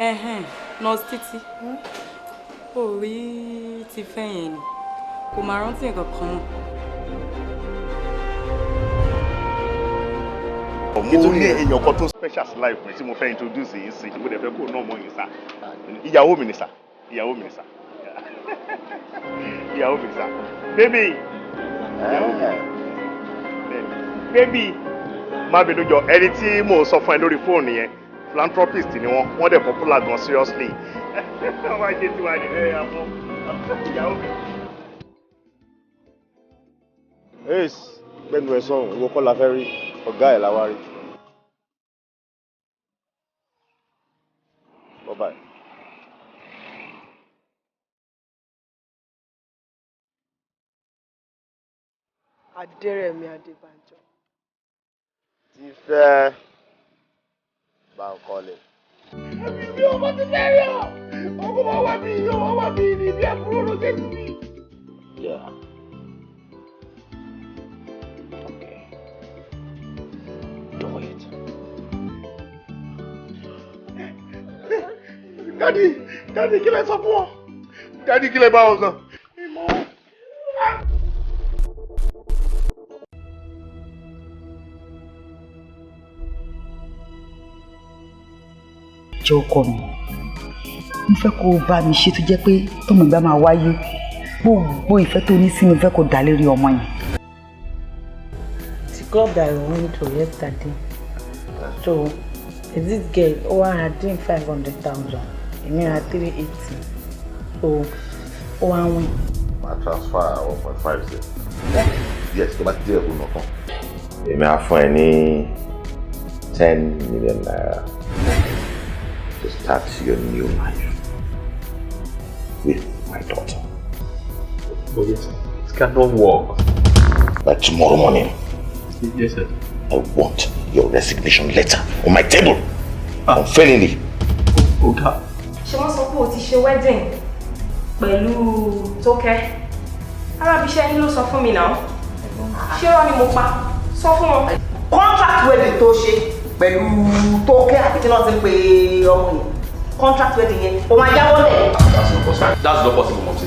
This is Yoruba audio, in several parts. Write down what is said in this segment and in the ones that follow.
Ẹhẹ́n, nurse Títí. Ó rí ti fẹ́ yẹn ni. Kò máa rántí nǹkan kan mọ́. Mo ní èèyàn kan tó special sí life mi tí mo fẹ́ introduce yín sí. Mo dẹ̀ fẹ́ kó náà mọ̀ yín sá. Ìyàwó mi ni sá. Ìyàwó mi ni sá. Ìyàwó mi ni sá. Baby. Ìyàwó mi. Bẹ́ẹ̀ni. Baby. Má bínú jọ, ẹni tí mò ń sọ fún ẹ lórí fóònù yẹn, philanthropist ni wọ́n, wọ́n dẹ̀ popular gan seriously. Wọ́n máa ṣe tiwa ní ẹ àmọ́ ìyàwó mi. Ace, gbẹ́nu ẹ̀ sọ̀hún, ìwọ kọ́ la fẹ́ rí, ọ̀gá ẹ̀ la wá rí. Bye bye. Adérẹ̀mí Adébánjọ. Ti fẹ́ Bánkọ́lé. Mi ò mọ̀ ti fẹ́ rí ọ. Ọkọ̀ máa wá mi, ọmọ wá mi ní ibi àbúrò ló ṣe sí mi. Yeah. Okay. Do it. Daddy, Daddy, kí lẹ sọ fún ọ? Daddy, kí lẹ bá wọn sọ? Jọ ọkọ mi, mo fẹ́ kó o bá mi ṣe tó jẹ́ pé tọmọ ìgbà máa wáyé, gbogbo ìfẹ́ tó ní sí mi fẹ́ kó dà lérí ọmọ yẹn. The club that I went to yesterday, so this girl ó wá ra drink 500,000, èmi ra 380, so ó wá win. Màá transfer 1.5 sí. Yes, tó bá ti dé ẹ̀kú nà tán. Èmi á fún ẹ ní 10 million naira to start your new life with my daughter. Oh yes, it cannot work. By tomorrow morning, Yes, sir. I want your resignation letter on my table. Unfailingly. Ọ̀gá. Ṣé wọ́n sọ pé o ti ṣe wedding pẹ̀lú Tókẹ́? Arábíṣẹ́ yín ló sọ fún mi náà. Ṣé irọ́ ni mo pa? Sọ fún wọn. Contract wedding tó ṣe pẹ̀lú Tókẹ́ àbí kí náà ti ń pe ọmọ yẹn, contract wedding yẹn, o máa jáwọ́ lẹ̀. That's not possible. That's not possible, Mopsy.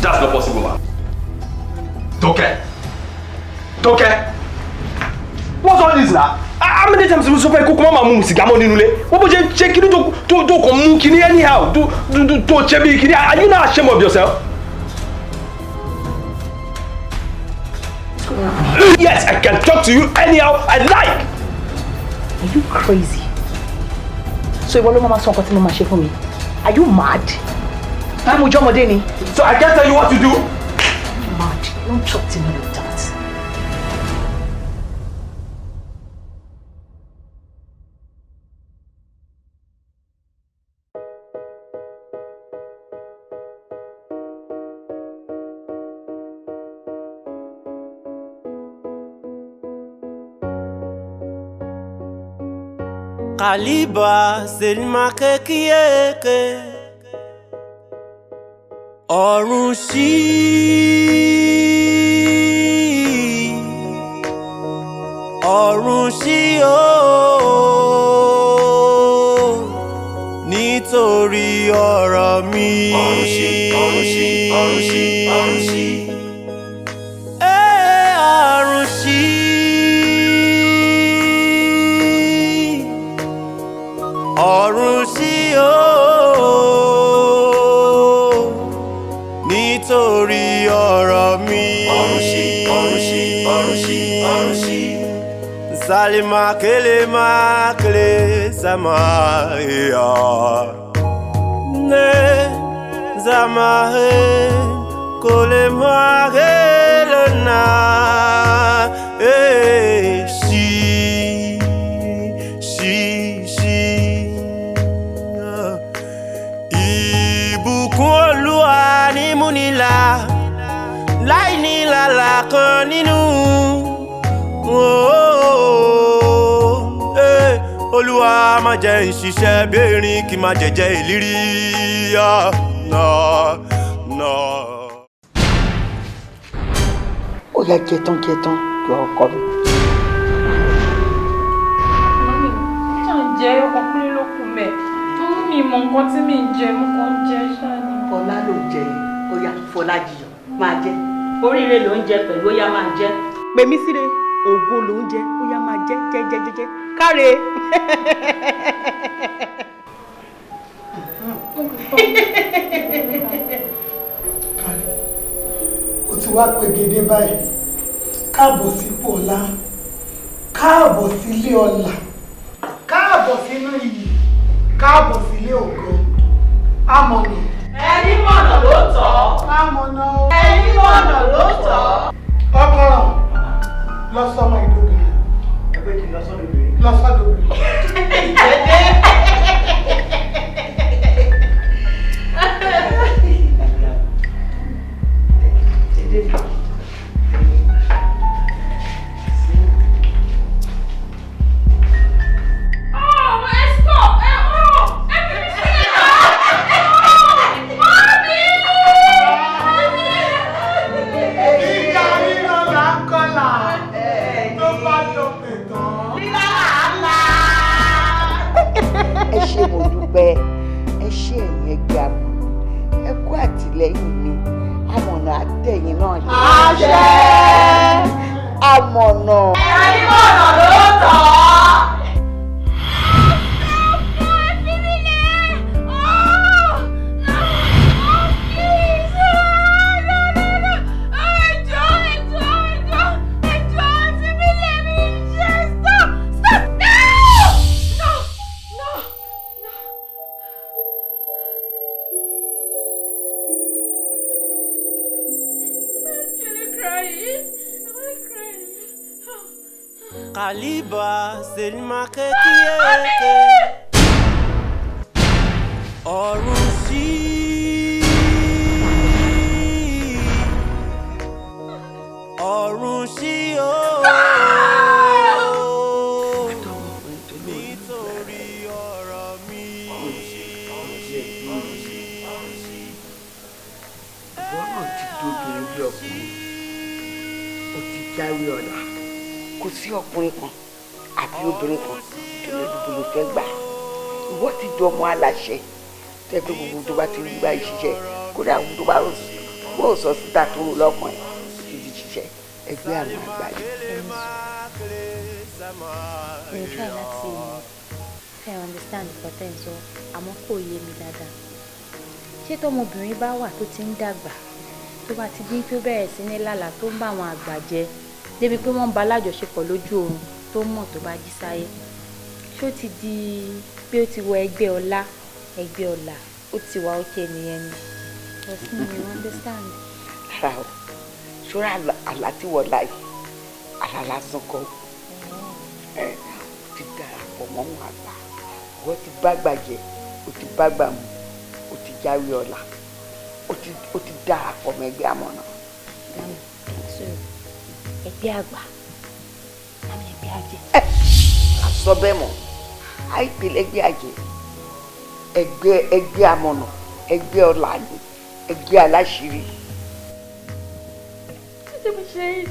That's not possible, ma. Tókẹ́. Tókẹ́. What's all this now? How many times mo sọ fún ẹ kó má máa mu sìgá mọ́ nínú ilé? Wọ́n bó ṣe ṣe kíní tó kàn mú kíní anyhow tó ṣe bí kíní. Are you not ashamed of yourself? Yes, I can talk to you anyhow I like. Are you crazy? So ìwọ ló máa sọ nǹkan tí mo máa ṣe fún mi? Are you mad? Bí mo jọ́mọdé ni? So I can't tell you what to do? Mad. Don't talk to me like that. Kaliba selima kekieke, ọ̀run ṣí, ọ̀run ṣí ooo nítorí ọ̀rọ̀ mi. Ọ̀run ṣí, ọ̀run ṣí, ọ̀run ṣí, ọ̀run ṣí. Ee, ọ̀run ṣí. Ọ̀run ṣí ooo nítorí ọ̀rọ̀ mi. Ọ̀run ṣí, ọ̀run ṣí, ọ̀run ṣí, ọ̀run ṣí. Salima kele makele sama ya ne zama he kole makele na eh shi shi shi. Ìbùkún Olúwa ní múnilà láì ní làlà kan nínú. Oh, eh, Olúwa má jẹ́ ń ṣiṣẹ́ bí erin kí má jẹ̀jẹ̀ ìlérí. Ah, no, no. Ó yá, jẹ tán, jẹ tán, jọ ọkọ mi. Mummy, ṣáà ń jẹ ọkàn péré ló kù mẹ́. Mi mọ nǹkan tí mi ń jẹ, mo kàn ń jẹ ṣáà ni. Fọlá ló ń jẹ yìí, ó yá Fọlá jiyàn, máa jẹ. Oríire ló ń jẹ pẹ̀lú ó yá máa jẹ. Pèmí síre, ògo ló ń jẹ, ó yá máa jẹ jẹ jẹ jẹ jẹ. Káre. Káre, o ti wá pegedé báyìí. Káàbọ̀ sípò ọlá, káàbọ̀ sílé ọlá, káàbọ̀ sínú iyì, káàbọ̀ sílé ògo. Amọ̀nà. Ẹni mọ̀nà ló tọ́. Amọ̀nà o. Ẹni mọ̀nà ló tọ́. Ọkọ̀ràn lọ sọmọ ìdóbìnrin. Ẹgbẹ́ kì í lọ sọ́dọ̀ obìnrin. Lọ sọ́dọ̀ obìnrin. Ẹ ṣé mo dúpẹ́, ẹ ṣé ẹ̀yin ẹgbẹ́ amọ̀nà, ẹ kú àtìlẹ́yìn mi, amọ̀nà àtẹ̀yìn náà ni. Àṣẹ. Amọ̀nà. Ẹni mọ̀nà ló tọ́. Kaliba Selima kekieke ọ̀run sí ọ̀run sí o nítorí ọ̀rọ̀ mi. Ìwọ náà ti dóbìnrin bí ọkùnrin, o ti jáwé ọ̀la. Kò sí ọkùnrin kan àbí obìnrin kan tó lè dìbò ló fẹ́ gbà. Ìwọ ti di ọmọ aláṣẹ tẹ́ pé gbogbo tó bá ti rí báyìí ṣiṣẹ́, kódà àwọn tó bá rò sí bó sọ síta tó rò lọ́kàn ẹ̀ ti di ṣiṣẹ́ ẹgbẹ́ àwọn àgbà yìí. Mo try láti fẹ́ understand nǹkan tẹ́ ń sọ, àmọ́ kò yé mi dáadáa. Ṣé tọmọbìnrin bá wà tó ti ń dàgbà, tó bá ti dín pé ó bẹ̀rẹ̀ sí ní lálàá tó ń bá àwọn àgbà jẹ, débi pé wọ́n ń ba alájọṣepọ̀ lójú oorun tó mọ̀ tó bá jí sáyé, ṣó ti di pé ó ti wọ ẹgbẹ́ ọlá, ẹgbẹ́ ọlà, ó ti wà ókè nìyẹn ni? But mi ò understand. Rárá o, ṣọ́ra àlá tí wọ́n la yìí, àlá lásán kọ́. Ẹ o ti darapọ̀ mọ́ wọn àgbà, wọ́n ti bá gbà jẹ, o ti bá gbà mu, o ti jáwé ọlá, o ti darapọ̀ mọ́ ẹgbẹ́ àmọ̀nà. Ẹgbẹ́ àgbà àmì ẹgbẹ́ àjẹ́. Ẹ sọ bẹ́ẹ̀ mọ́, àìpé lẹ́gbẹ́ àjẹ́, ẹgbẹ́ ẹgbẹ́ àmọ̀nà, ẹgbẹ́ ọlá ni, ẹgbẹ́ aláṣírí. Ṣé mo ṣe yìí?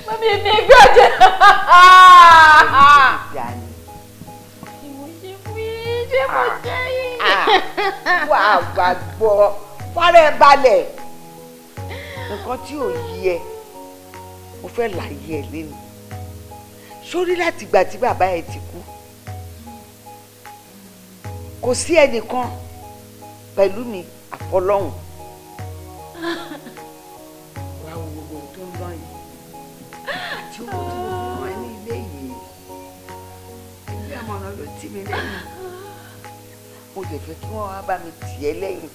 Mami, èmi ẹgbẹ́ àjẹ́. Ìwọ ṣe fún yín, ṣé mo ṣe yìí? Wà á gbàgbọ́, fara ẹ balẹ̀. Nǹkan tí ò yí ẹ, mo fẹ́ láyé ẹ lẹ́nu. Sórí láti ìgbà tí bàbá ẹ ti kú, kò sí ẹnìkan pẹ̀lú mi àfọlọ́hùn. Wàá wo gbogbo ohun tó ń lọ yìí àti owó tí mo fi rán ẹ ní ilé yìí. Ẹgbẹ́ àmọ̀nà ló tì mí lẹ́yìn. Mo dẹ̀ fẹ́ kí wọ́n wá bá mi tì ẹ́ lẹ́yìn.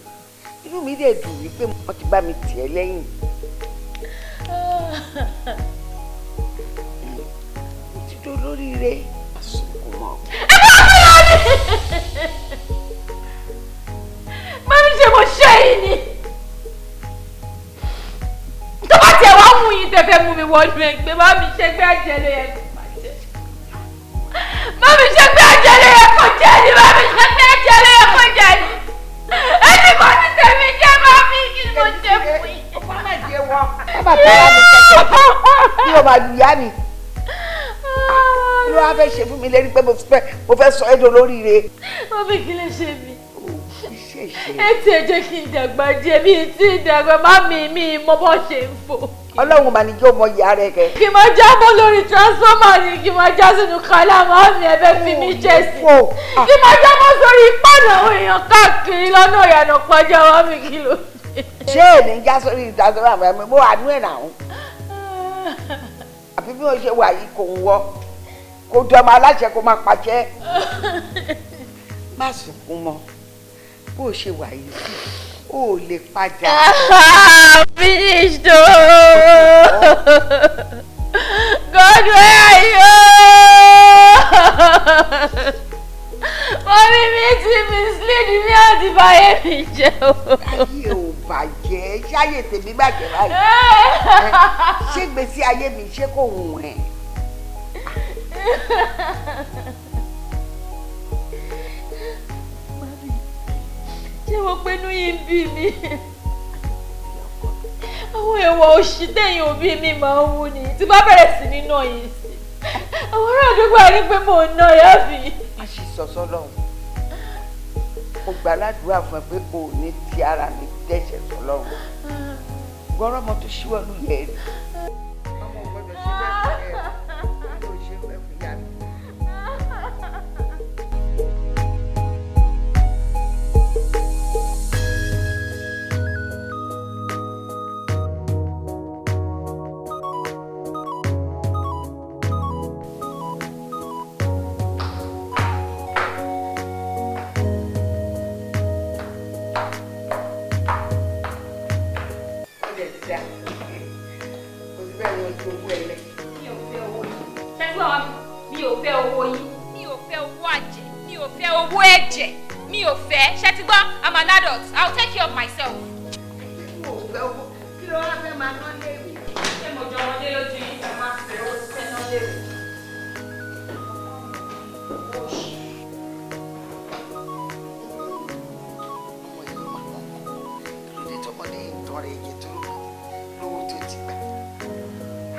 Inú mi dẹ̀ dùn wípé wọ́n ti bá mi tì ẹ́ lẹ́yìn. Mo ti dó lóríire. Àsìkò mọ́. Mami, ṣe mo ṣe yìí ni? Tó bá tiẹ̀ wá mú yín tẹ́ fẹ́ mú mi wọnú ẹgbẹ́, mami ṣe gbé àjẹ́ ló yẹ kó máa jẹ. Mami ṣe gbé àjẹ́ ló yẹ kó jẹ ni, mami ṣe gbé àjẹ́ ló yẹ kó jẹ ni. Ẹni kò ní tẹ̀mí jẹ́ mami, kí ni mo ṣe fún yín? Bàbá tara mi kẹ̀kẹ́ bí o máa lu ìyá mi. Kí ló wá fẹ́ ṣe fún mi lérí pé mo fẹ́ sọ ẹ́ dolóríire? Mami, kí lè ṣe mí? Ẹ tiẹ̀ jẹ́ kí n dàgbà díẹ̀, mi tí ì dàgbà, má mi mọ bó ṣe ń fò. Ọlọ́run mà ní jẹ́ ọmọ ìyá rẹ kẹ. Kí n máa jábọ́ lórí transformer ni, kí n máa já sínú kálá, má mi ẹ fẹ́ fi mí jẹ́ sí. Kí n máa jábọ́ sórí ìpàdé àwọn èèyàn káàkiri lọ́nà ìyànà pàjá, má mi kí ló dé. Ṣé èmi ń já sórí transformer mi? Mo wà nú ẹ̀ náà. Àbí bí wọ́n ṣe wà yìí kò ń wọ́. Kò dọ́mọ aláṣẹ kó máa pàṣẹ. Má sunkún mọ́, bó o ṣe wà yìí sí, o ò lè padà. Finished ooo. God, where are you? Mọ́mí mi ti mislead mi àti báyé mi jẹ́ o. Ayé ò bàjẹ́, ṣáyé tèmi bàjẹ́ báyìí. Ṣé gbèsè ayé mi ṣé kò wùn ẹ́? Ṣé mo pé inú yìí ń bí mi? Àwọn èèwọ̀ òṣì tẹ̀yìn òbí mi máa ń wú ni tí bá bẹ̀rẹ̀ sí ní nà yìí sí. Àwọn ará àdúgbò á ní pé mò ń nà yá mi. Má ṣe sọ̀sọ́ lọ́hùn. Mo gbà ládùúrà fún ẹ pé o ò ní ti ara mi dẹ́ṣẹ̀ sọ́lọ́run. Gbọ́rọ̀ ọmọ tó ṣíwọ́ lù yẹ ẹ́. Ọmọ ò gbọ́dọ̀ ṣe bẹ́ẹ̀ fún ẹ. Ló ṣe bẹ́ẹ̀ fún ìyá mi. Mi ò fẹ́ owó yín, mi ò fẹ́ owó àjẹ́, mi ò fẹ́ owó ẹ̀jẹ̀, mi ò fẹ́. Ṣé ti gbọ́? I'm an adult. I'll take care of myself. Kí ló wá fẹ́ máa ná léèrè? Ṣé mo jọ ọmọdé lójú yín fẹ́ máa fẹ́ owó tí fẹ́ ná léèrè? Ọmọ yìí máa kọ́ kí ló dé tọmọdé yìí ń tọrọ ẹ̀jẹ̀ tó lówó tó ti gbà.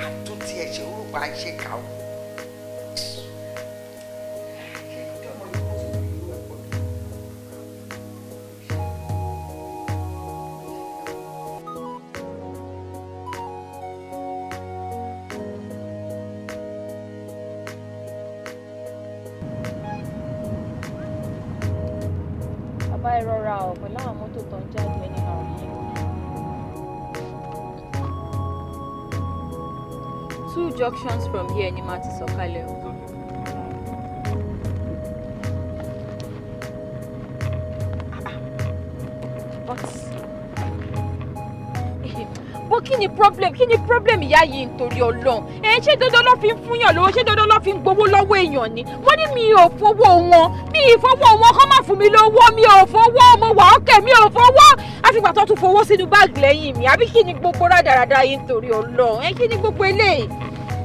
Àtúntì ẹ̀ṣẹ̀ orúkọ à ń ṣe kà ó. Bàbá ẹ rọra ọ̀ pẹ̀lú àwọn mọ́tò tó ń jáde nínú ọ̀rọ̀ yìí. 2 junctions from here ni màá ti sọ̀kalẹ̀ o. But kí ni problem, kí ni problem ìyá yìí nítorí Ọlọ́run? Ẹ ṣé dandan ló fi ń fúnyàn lówó, ṣé dandan ló fi ń gbowó lọ́wọ́ èèyàn ni? Wọ́n ní mi ò fowó wọn, mi ì fowó wọn, kọ́ má fún mi lówó, mi ò fowó, mo wà ókè, mi ò fowó. Àfìgbà tó tún fowó sínú báàgì lẹ́yìn mi, àbí kí ni gbogbo rádaràda yìí nítorí Ọlọ́run? Ẹ kí ni gbogbo eléyìí?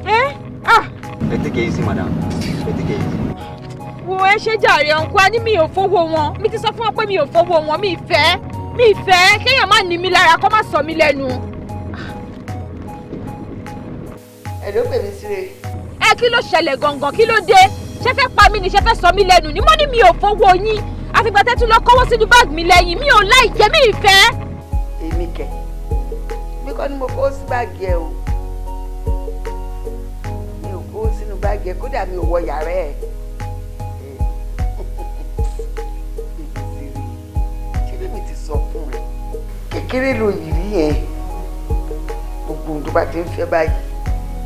Ẹ ah. Ẹ take it easy, madam. Ẹ take it easy. Wo ẹ ṣe jàre ọ̀nkú, a ní mi ò fowó wọn, mi ti sọ fún wọn pé mi ò fowó wọn, mi ì fẹ́, mi ì fẹ́, kéèyàn má ní mi lára, kó má sọ mi lẹ́nu. Ẹ ló pè mí síre. Ẹ kí ló ṣẹlẹ̀ gangan, kí ló dé? Ṣé fẹ́ pa mí ni, ṣé fẹ́ sọ mí lẹ́nu ni? Mo ní mi ò fowó yín, àfìgbà tẹ́tún lọ kọ́wọ́ sínú báàgì mi lẹ́yìn, mi ò láìjẹ́, mi ì fẹ́. Èmi kẹ̀, mi kọ́ ni mo kó sí báàgì ẹ o, mi ò kó sínú báàgì ẹ, kódà mi ò wọ yàrá ẹ. Ṣé bí mi ti sọ fún ẹ? Kékeré ló yìí rí yẹn, gbogbo ohun tó bá ti ń fẹ́ báyìí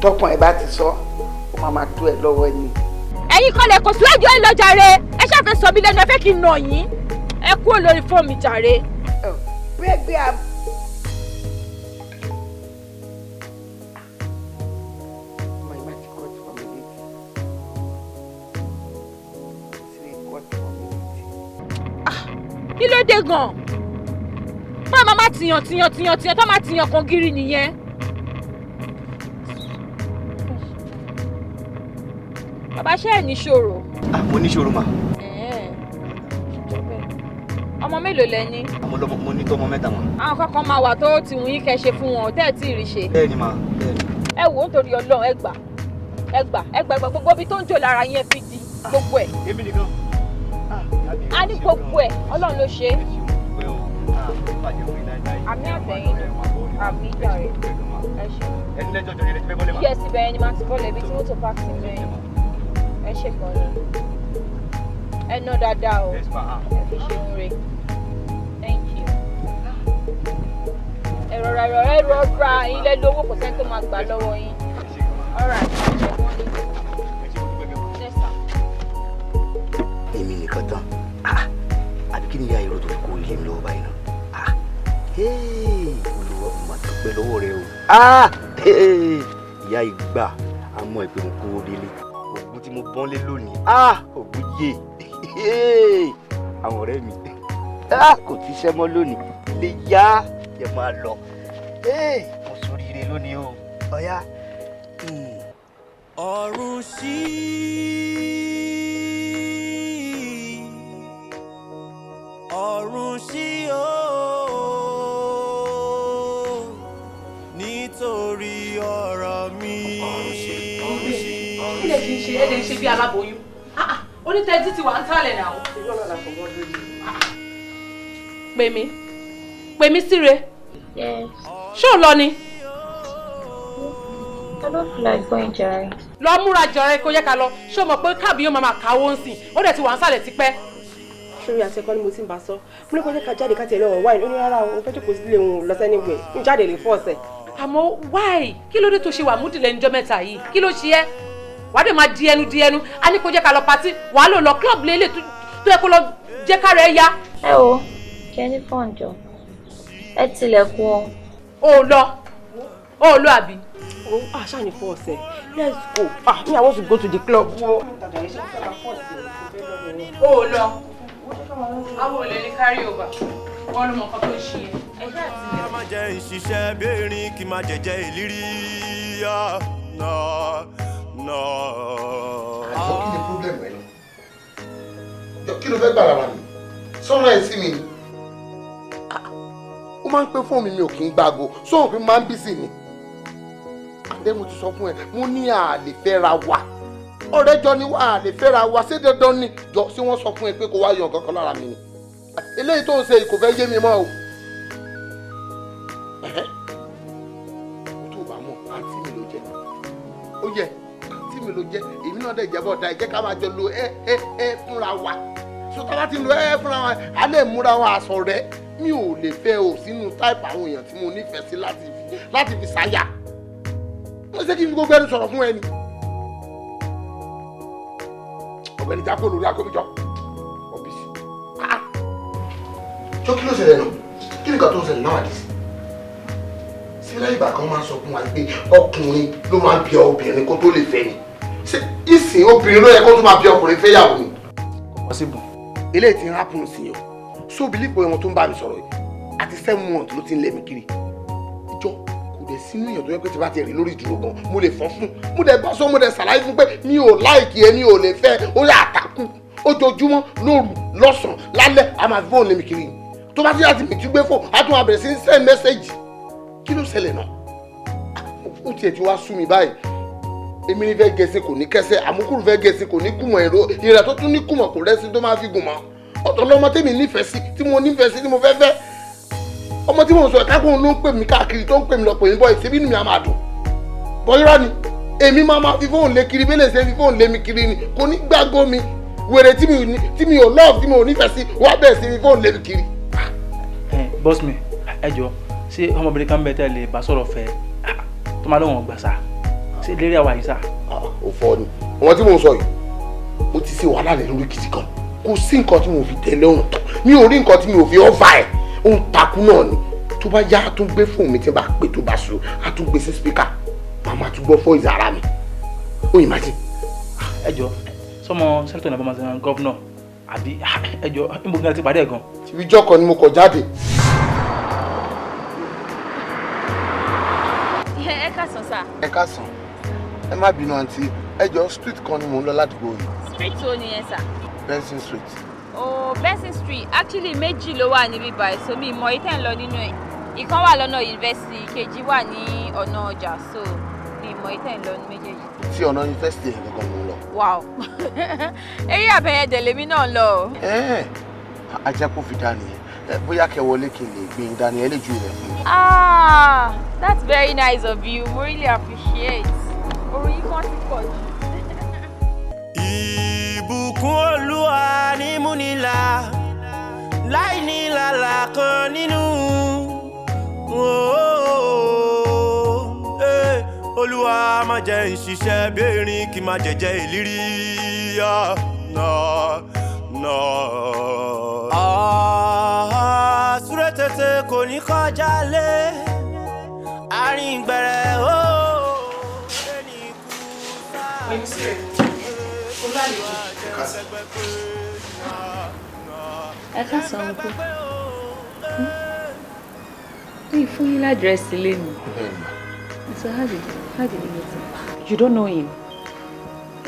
tọkàn ẹ bá ti sọ, ó máa máa tó ẹ lọ́wọ́ ni. Ẹ̀yin kan lè kò sí ẹjọ́ ẹ lọ jàre, ẹ ṣàfẹ́ sọ mí lẹ́nu, ẹ fẹ́ kí n nà yín, ẹ kúrò lórí fóònù mi jàre. Bẹ́ẹ̀ gbé a. Ọmọ yìí má ti kọ́ tí wọ́n mi létí. Sì lè kọ́ tí wọ́n mi létí. Kí ló dé gan-an? Máa máa tìyàn tìyàn tìyàn tìyàn tó máa tìyàn kan gírí nìyẹn. Bàbá ṣe ẹ̀ níṣòro. Mo níṣòro mà. Ọmọ mélòó lẹ ní? Mo ní tọmọ mẹ́ta mà. Àwọn kankan máa wà tó ti wù yín kẹ́ ṣe fún wọn, tẹ́ ẹ̀ tí ì rí ṣe. Bẹ́ẹ̀ni mà, bẹ́ẹ̀ni. Ẹ wò ó nítorí Ọlọ́run, ẹ gbà, ẹ gbà, ẹ gbà, gbogbo ibi tó ń jò lára yín ẹ fi di gbogbo ẹ̀. Èmi nìkan. A ní gbogbo ẹ̀, Ọlọ́run ló ṣe é. Àmì àtẹ̀yìn, àmì jàre. Ẹ ṣe. Yes, ibẹ̀ yẹn ni màá ti bọ́lẹ̀, ibi tí mọ́tò park sí ibẹ̀ yẹn. Ẹ ṣe gan ni. Ẹ ná dáadáa o. Ẹ fi ṣe ń re. Thank you. Ẹ rọra ẹ rọra ilé lówó, kò sẹ́ni tó máa gbà lọ́wọ́ yín. All right, ẹ ṣe gan ni. Yes, sir. Èmi nìkan tán. Àbí kí ni ìyá ìró tó fi kó ilé mi lọ́wọ́ báyìí náà? Olúwa, mo máa dúpẹ́ lọ́wọ́ rẹ o. Ìyá ìgbà àmọ́ ìpè mo kówó délé. Ògùn tí mo bọ́n lé lónìí. Ògùn yé. Àwọn ọ̀rẹ́ mi kò tí ṣẹ́ mọ́ lónìí. Ilé yá ẹ máa lọ. Mo ṣoríire lónìí o. Ọ̀yá. Ọ̀run ṣí, ọ̀run ṣí ooo, nítorí ọ̀rọ̀ mi. Ọ̀run ṣí, ọ̀run ṣí, ọ̀run ṣí. Kí lè fi ṣe é lè ṣe bí aláboyún? Onítẹ̀ẹ́dì ti wà ń tàlẹ̀ náà. Pè mí, pè mí síre. Yes. Ṣé ò lọ ni? I don't feel like going, Jerry. Lọ múra jọrẹ kó yẹ ká lọ. Ṣé o mọ̀ pé káàbí yóò máa kàwó ń sìn? Ó dẹ̀ ti wà ń sàlẹ̀ tipẹ́. Sórí àtẹkọ́ ni mo ti ń bá sọ. Mo ní kó jẹ́ ká jáde ká tiẹ̀ lọ́wọ́ wáìnì. Ó ní rárá o, ó fẹ́ jókòó sílé òun lọ sẹ́ni wẹ̀. Ń jáde lè fọ́ ọ̀sẹ̀. Àmọ́ why? Kí ló dé tó ṣe wà múdìlẹ̀ níjọ́ mẹ́ta yìí? Kí ló ṣe ẹ́? Wàá dẹ̀ máa di ẹnu di ẹnu. A ní kó jẹ́ ká lọ patí. Wàá lò lọ club lélẹ̀ tó yẹ kó lọ jẹ́ ká rẹ̀ ya. Ẹ wo, kẹ́ ní fọ́ọ̀n jọ. Ẹ tilẹ̀kùn o. O lọ. O lọ àbí? Oh, ah, ṣáà ní fọ́ ọ̀sẹ̀. Let's go. Ah, me, I want to go to the club. O lọ. Àwọn olè ní carry over. Wọ́n ló mọ nǹkan tó ń ṣe ẹ́. Ẹ ṣáà tilẹ̀. Má jẹ́ ń ṣiṣẹ́ bí erin kí má jẹjẹ ìlírí. No, no. Àjọ, kí ni problem ẹ náà? Jọ, kí ló fẹ́ gbà lára mi? Sọ́rọ̀ ẹ̀ sí mi ni. Ó máa ń pẹ́ fóònù mi, mi ò kí ń gbàgbó. Sọ́run fi máa ń busy ni. Àdé, mo ti sọ fún ẹ, mo ní àlè fẹ́ra wa. Ọ̀rẹ́ jọ ni wà, àlè fẹ́ra wa. Ṣé dandan ni? Jọ, ṣé wọ́n sọ fún ẹ pé kó wá yọ nǹkan kan lára mi ni? Eléyìí tó ń ṣe kò fẹ́ yé mi mọ́ o. Tó bá mọ̀, àǹtí mi ló jẹ́. Ó yẹ, àǹtí mi ló jẹ́. Èmi náà dẹ̀ jẹ́ bọ̀dá ẹ, jẹ́ ká máa jọ lo ẹ ẹ ẹ fúnra wa. So tá a bá ti lo ẹ fúnra wa, a lè múra wa aṣọ rẹ. Mi ò lè fẹ́ o sínú type àwọn èèyàn tí mo nífẹ̀ẹ́ sí láti fi ṣáyà. Mo ṣe kí n fi gbogbo ẹnu sọ̀rọ̀ fún ẹ ni. Ọ̀gbẹ́ni, jákò lórí agbóbíjọ. Ọ̀bísí. Tó kí ló ṣẹlẹ̀ náà? Kí nìkan tó ń ṣẹlẹ̀ náà àdìsí? Sílẹ̀ ìgbà kan máa ń sọ fún wa pé ọkùnrin ló máa ń bí obìnrin kó tó lè fẹ́ ni. Ṣé ìsìn obìnrin ló yẹ kó tó máa bí ọkùnrin fẹ́ yàwó ni? Kò possible. Eléyìí ti ń happen sí yẹn o. So believe pé wọn tó ń bá mi sọ̀rọ̀ yìí àti 7 months ló ti ń lé mi kiri. Ìjọ kò dẹ̀ sínú èèyàn tó yẹ pé tí bá ti rí lórí ìdúró gan, mo lè fọ́n fún. Mo dẹ̀ bá sọ, mo dẹ̀ ṣàlàyé fún pé mi ò like ẹ, mi ò lè fẹ́. Ó yà àtàkù ojoojúmọ́, lóru, lọ́sàn-án, lálẹ́, a máa fi fóònù lé mi kiri. Tó bá ti láti mi tún gbé fóònù, a tún máa bẹ̀rẹ̀ sí ní send message. Kí ló ṣẹlẹ̀ náà? Ó tiẹ̀ ti wá sú mi báyìí. Èmi ní fẹ́ gẹ̀ẹ́sì kò ní kẹsẹ̀, àmúkúrú fẹ́ gẹ̀ẹ́sì kò ní kùmọ̀, èrò ìrà tó tún ní kùmọ̀ kò rẹ́sí tó máa fi gùn mọ́. Ọ̀tọ̀ lọ́mọ tèmi nífẹ̀ẹ́ sí, tí mo nífẹ̀ẹ́ sí, tí mo fẹ́ fẹ́. Ọmọ tí mo sọ ẹ̀ka kóun ló ń pè mí káàkiri, tó ń pè mí lọ, pè mí bọ́ ìṣẹ́bí inú mi á máa dùn. Bọ́yọ́rọ́ ni èmi máa ma fi fóònù lé kiri, bẹ́lẹ̀ ṣe fi fóònù lé mi kiri ni kò ní gbàgbọ́ mi. Wèrè tí mi ò love, tí mi ò nífẹ̀ẹ́ sí, wá bẹ̀rẹ̀ sí fi fóònù lé mi kiri. Ẹ boss mi, ẹ jọ, ṣé ọmọbìnrin kan bẹ tẹ́ lè bá sọ̀rọ̀ fẹ́ tó máa lóun ọgbà sá? Ṣé lérí àwa yìí sá? Ò fọ́ ni ọmọ tí mò ń sọ yìí, mo ti ṣe wàhálà rẹ lórí gidi gan. Kò sí nǹkan tí mo fi tẹ̀lé òun tán, mi ò rí nǹkan tí mi ò fi ọ́fà ẹ̀, òun takú náà ni. Tó bá yá, a tún gbé fóònù mi tí n bá pè, tó bá sùn, a tún gbé sí speaker, màmá tún gbọ́ voice ara mi. Ó imagine. Ẹ jọ, sọmọ senator náà bá máa ṣe governor àbí? Ẹ jọ, níbo gan ti pàdé ẹ̀ gan? Ìjọ kan ni mo kọ̀ jáde. Ẹ káàsán, sir. Ẹ káàsán, ẹ má bínú àǹtí, ẹ jọ, street kan ni mò ń lọ ládùúgbò yìí. Street wo nìyẹn, sir? Benson Street. Oh, Benson Street. Actually, méjì ló wà níbí báyìí, so mi mọ ìtẹ́ ń lọ nínú ẹ̀. Ìkan wà lọ́nà yunifásitì, ìkejì wà ní ọ̀nà ọjà, so mi Mi mọ̀ ìtẹ̀ ń lọ ní méjèèjì. Tí ọ̀nà yunifásitì yẹn gangan mò ń lọ. Wow, eré àbẹ̀yẹn dẹ̀ lèmi náà lọ o. Ẹ́ẹ̀, ajá kò fi dá nìyẹn. Bóyá kẹ́ wọlé kí n lè gbé yín dání, ẹ lè ju ilẹ̀ fún mi. Ah, that's very nice of you. Mo really appreciate. Orin yìí kan ti pọ̀ jù. Ìbùkún Olúwa ní múnilà láì ní làlà kan nínú. Oh, eh, Olúwa má jẹ́ n ṣiṣẹ́ bí erin kí n má jẹ̀jẹ̀ ìlérí. Ah, no, no. Ah, súré tètè kò ní kọjá lé àárín gbẹ̀rẹ̀ ó. Wait, sir. Olálejò. Ẹ káàsán, uncle. Mi fún yín ládírẹ́sì ilé mi. So how did you meet him? You don't know him?